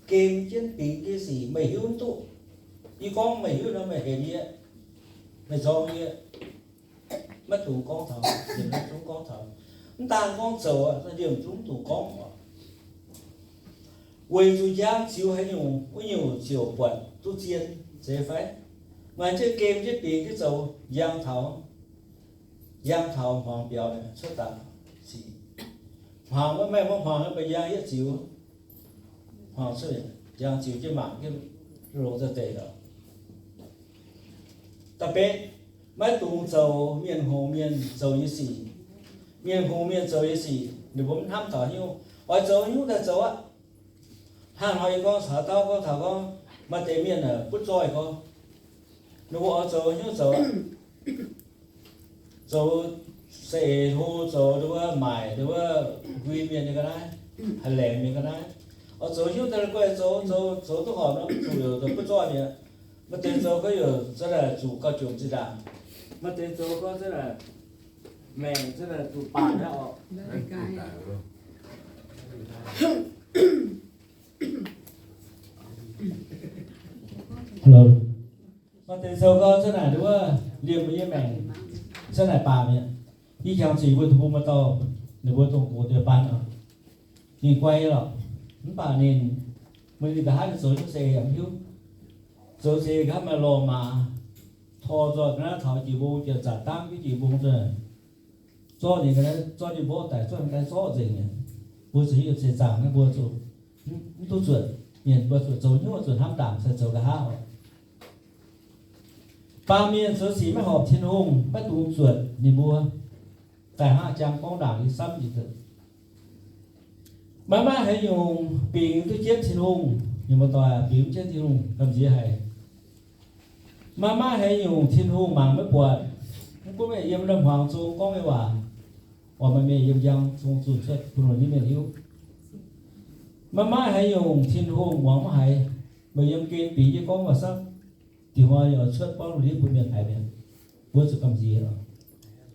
Gem jienv bingx jienv sic meih hiuv mv duqv. Yie gorngv meih hiuv nor meih hemx yie, meih nzorng yie. Maiv dungx gorngv taux, liemh maiv dungx gorngv taux. Mv daan gorngv zoux, liemh zungv mv dungx gorngv oc. Weic zuqc njang ziux haaix nyungc, wuov nyungc ziouc buatc duqv zien, zeiz fai? Maaih jienv gem jienv bingx jienv zoux, njang taux, njang taux hmuangx biaux cuotv daaih sic. Hmuangx maiv, maiv hmuangx mv baac njang yietv ziux, hmuangx cuotv, njang ziux jienv mangc jienv longx daaih deix oc. Da'betv, maiv dungx zoux mienh hngongx mienh zoux nyei sic. Mienh hngongx mienh zoux nyei sic ninh mbuo mv hnamv taux haaix nyungc, oix zoux haaix nyungc daaih zoux aqv. Hnangv hnoi yie gorngv caux dauh gorngv taux gorngv maaih deix mienh butv zoih gorngv, ninh mbuo oix zoux haaix nyungc zoux aqv. Zoux saeng-eix hlo, zoux nduov maaic, nduov nquin mienh nyei ga'naaiv, haih laengz mienh ga'naaiv. Oix zoux haaix nyungc daaih guai zoux, zoux, zoux duqv horpc nor zuqc youc butv zoih mi'aqv. Maaih deix zoux gorngv youc zanc naaic zuqc gauh jomc zinh ndaangc. Maaih deix zoux gorngv zanc naaic maengc zanc naaic zuqc baanc aqv oc. Maaih deix zoux gorngv zanc naaic nduov liemh mbuo nyei maengc zanc naaic baanc mi'aqv. Yie jangx zuqc mbuo deic-bung maaih dauh, ninh mbuo dongh gox deix baan oc. Ninh guai nyei lorqc, mv baac ninh, meih ninh nqa'haav ninh zoux nyungc se yaac mv hiuv. Zoux se nqa'haav maaih lorh maaz, tor nzoih ga'naaiv taux jiex mbong, jiex zanc dangv jienv jiex mbong zanc, zorqv ninh ga'naaiv zorqv jienv mborqv daic, zorqv ninh ga'naaiv zorqv nzengc mi'aqv. Mbuo zuqc hiuv seix zaangc naaiv mbuo zuqc mv duqv zuotc mienh, mbuo zuqc zoux hnyouv, zuqc hnamv ndaangc caux zoux nqa'haav oc. Baamh mienh zoux sic maiv horpc Tin-Hungh, maiv dungx zuotc ninh mbuo. Daaih hnangv jang gorngv ndaangc nyei samv njiec. Maiv maaih haaix nyungc bingx duqv jienv Tin-Hungh. Mienh muoz-doic, bingx mv jienv Tin-Hungh gamh nziex haic. Maiv maaih haaix nyungc Tin-Hungh mangc maiv buatc. Mv gunv meih yiem ndau hmuangx zong gorngv nyei waac, oix meih mienh yiem njang zong zunh cuotv bun ninh mienh hiuv. Maiv maaih haaix nyungc Tin-Hungh muangx maiv haiz. Meih yiem gen bingx jienv gorngv waac-samv, dingc hnoi yaac cuotv borngv lungh ndiev bun mienh haiz mi'aqv. Mbuo zuqc gamh nziex,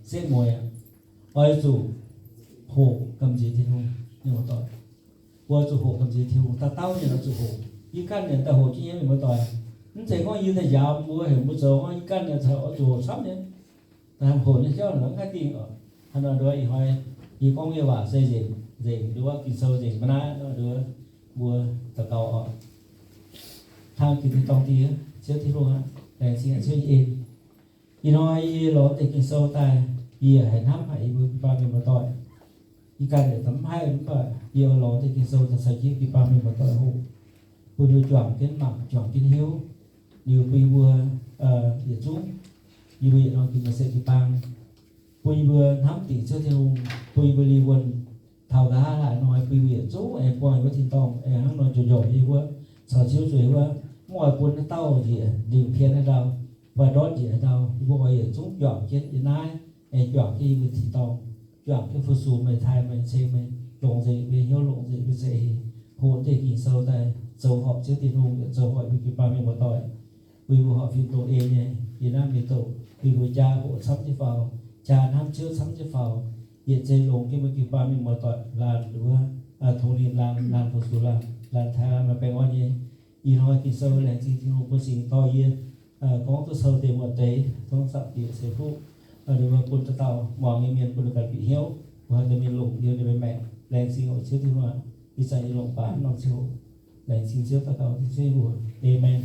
setv mueiz, oix zuqc hoqc gamh nziex Tin-Hungh, mienh muoz-doic. Mbuo zuqc hoqc gamh nziex Tin-Hungh, dauh dauh mienh oix zuqc hoqc. Yie ganh yaac daaih hoqc jienv nyei, mienh muoz-doic. Mv zeiz gorngv yie daaih njaaux mbuo heuc mbuo zoux, gorngv yie ganh yaac oix zuqc hoqc camv nyei. Daaih hoqc nyei jauv naaic mv haih dingh oc. Hnangv nor nduov ih hnoi yie gorngv nyei waac se nzengc, nzengc nduov Ging-Sou nzengc maiv naaiv nor nduov mbuo daux gaux oc. Hnangv jiex tin-dorngh Die, Ziouv Tin-Hungh aac, laengz zingh Ziouv nyei en. Ih hnoi yie lorz deix Ging-Sou daaih, yie haiz hnamv haic yie mbuo jiu-baang mienh muoz-doic. Yie ganh yaac mv haih mv baac yie oix lorz deix Ging-Sou daaih caux jienv jiu-baang mienh muoz-doic hoqc, bun yie mbuo juangc jienv mangc, juangc jienv hiuv, liuz bun yie mbuo yietc zungv, yie mbuo yietc norm jiex mienh se jiu-baang, bun yie mbuo hnamv dingc Ziouv Tin-Hungh, bun yie mbuo liuz wuonh taux nqa'haav laaic hnoi bun yie mbuo yietc zungv aengx buangh yie mbuo tin-dorngh aengx hnangv nor njoux njoux yie mbuo caux Ziouv zueiz wuov, mv oix bun naaiv dauh njiec lingc pien haaix ndau, fai ndortv njiec haaix ndau, yie mbuo oix yietc zungv juangc jienv yiem naaiv, aengx juangc jienv yie mbuo tin-dorngh, juangc jienv fu-sux meih, taaih meih, ceng meih, longc nzengc meih hnyouv, longc nzengc meih za'eix, hoqc deix Ging-Sou daaih zoux horpc Ziouv Tin-Hungh, yaac zoux horpc yie mbuo jiu-baang mienh muoz-doic, bun yie mbuo horpc fim dongh en nyei, yie naaiv mienh doqc, bun yie mbuo jaa hoqc camv jienv faaux, jaa hnamv Ziouv camv jienv faaux, yietc zei longc jienv mbuo jiu-baang mienh muoz-doic laanh nduov, tongx ninh laanh, laanh fu-sux laanh, laanh taaih laanh maaih baengh orn nyei. Ih hnoi Ging-Sou laengz zingh Tin-Hungh bun singx dorh yie gorngv duqv sou deix muoz deix, gorngv zaangc bieqc ceix fuqv, nduov bun dauh dauh muangx nyei mienh bun ninh ganh bieqc hnyouv, bun haaix dauh mienh longc yie ninh mbuo maengc. Laengz zingh oc Ziouv Tin-Hungh aac, ih zanc yie longc baac norm ziangh hoc. Laengz zingh Ziouv, daux gaux dien Ziouv nyei mbuox. Aamen.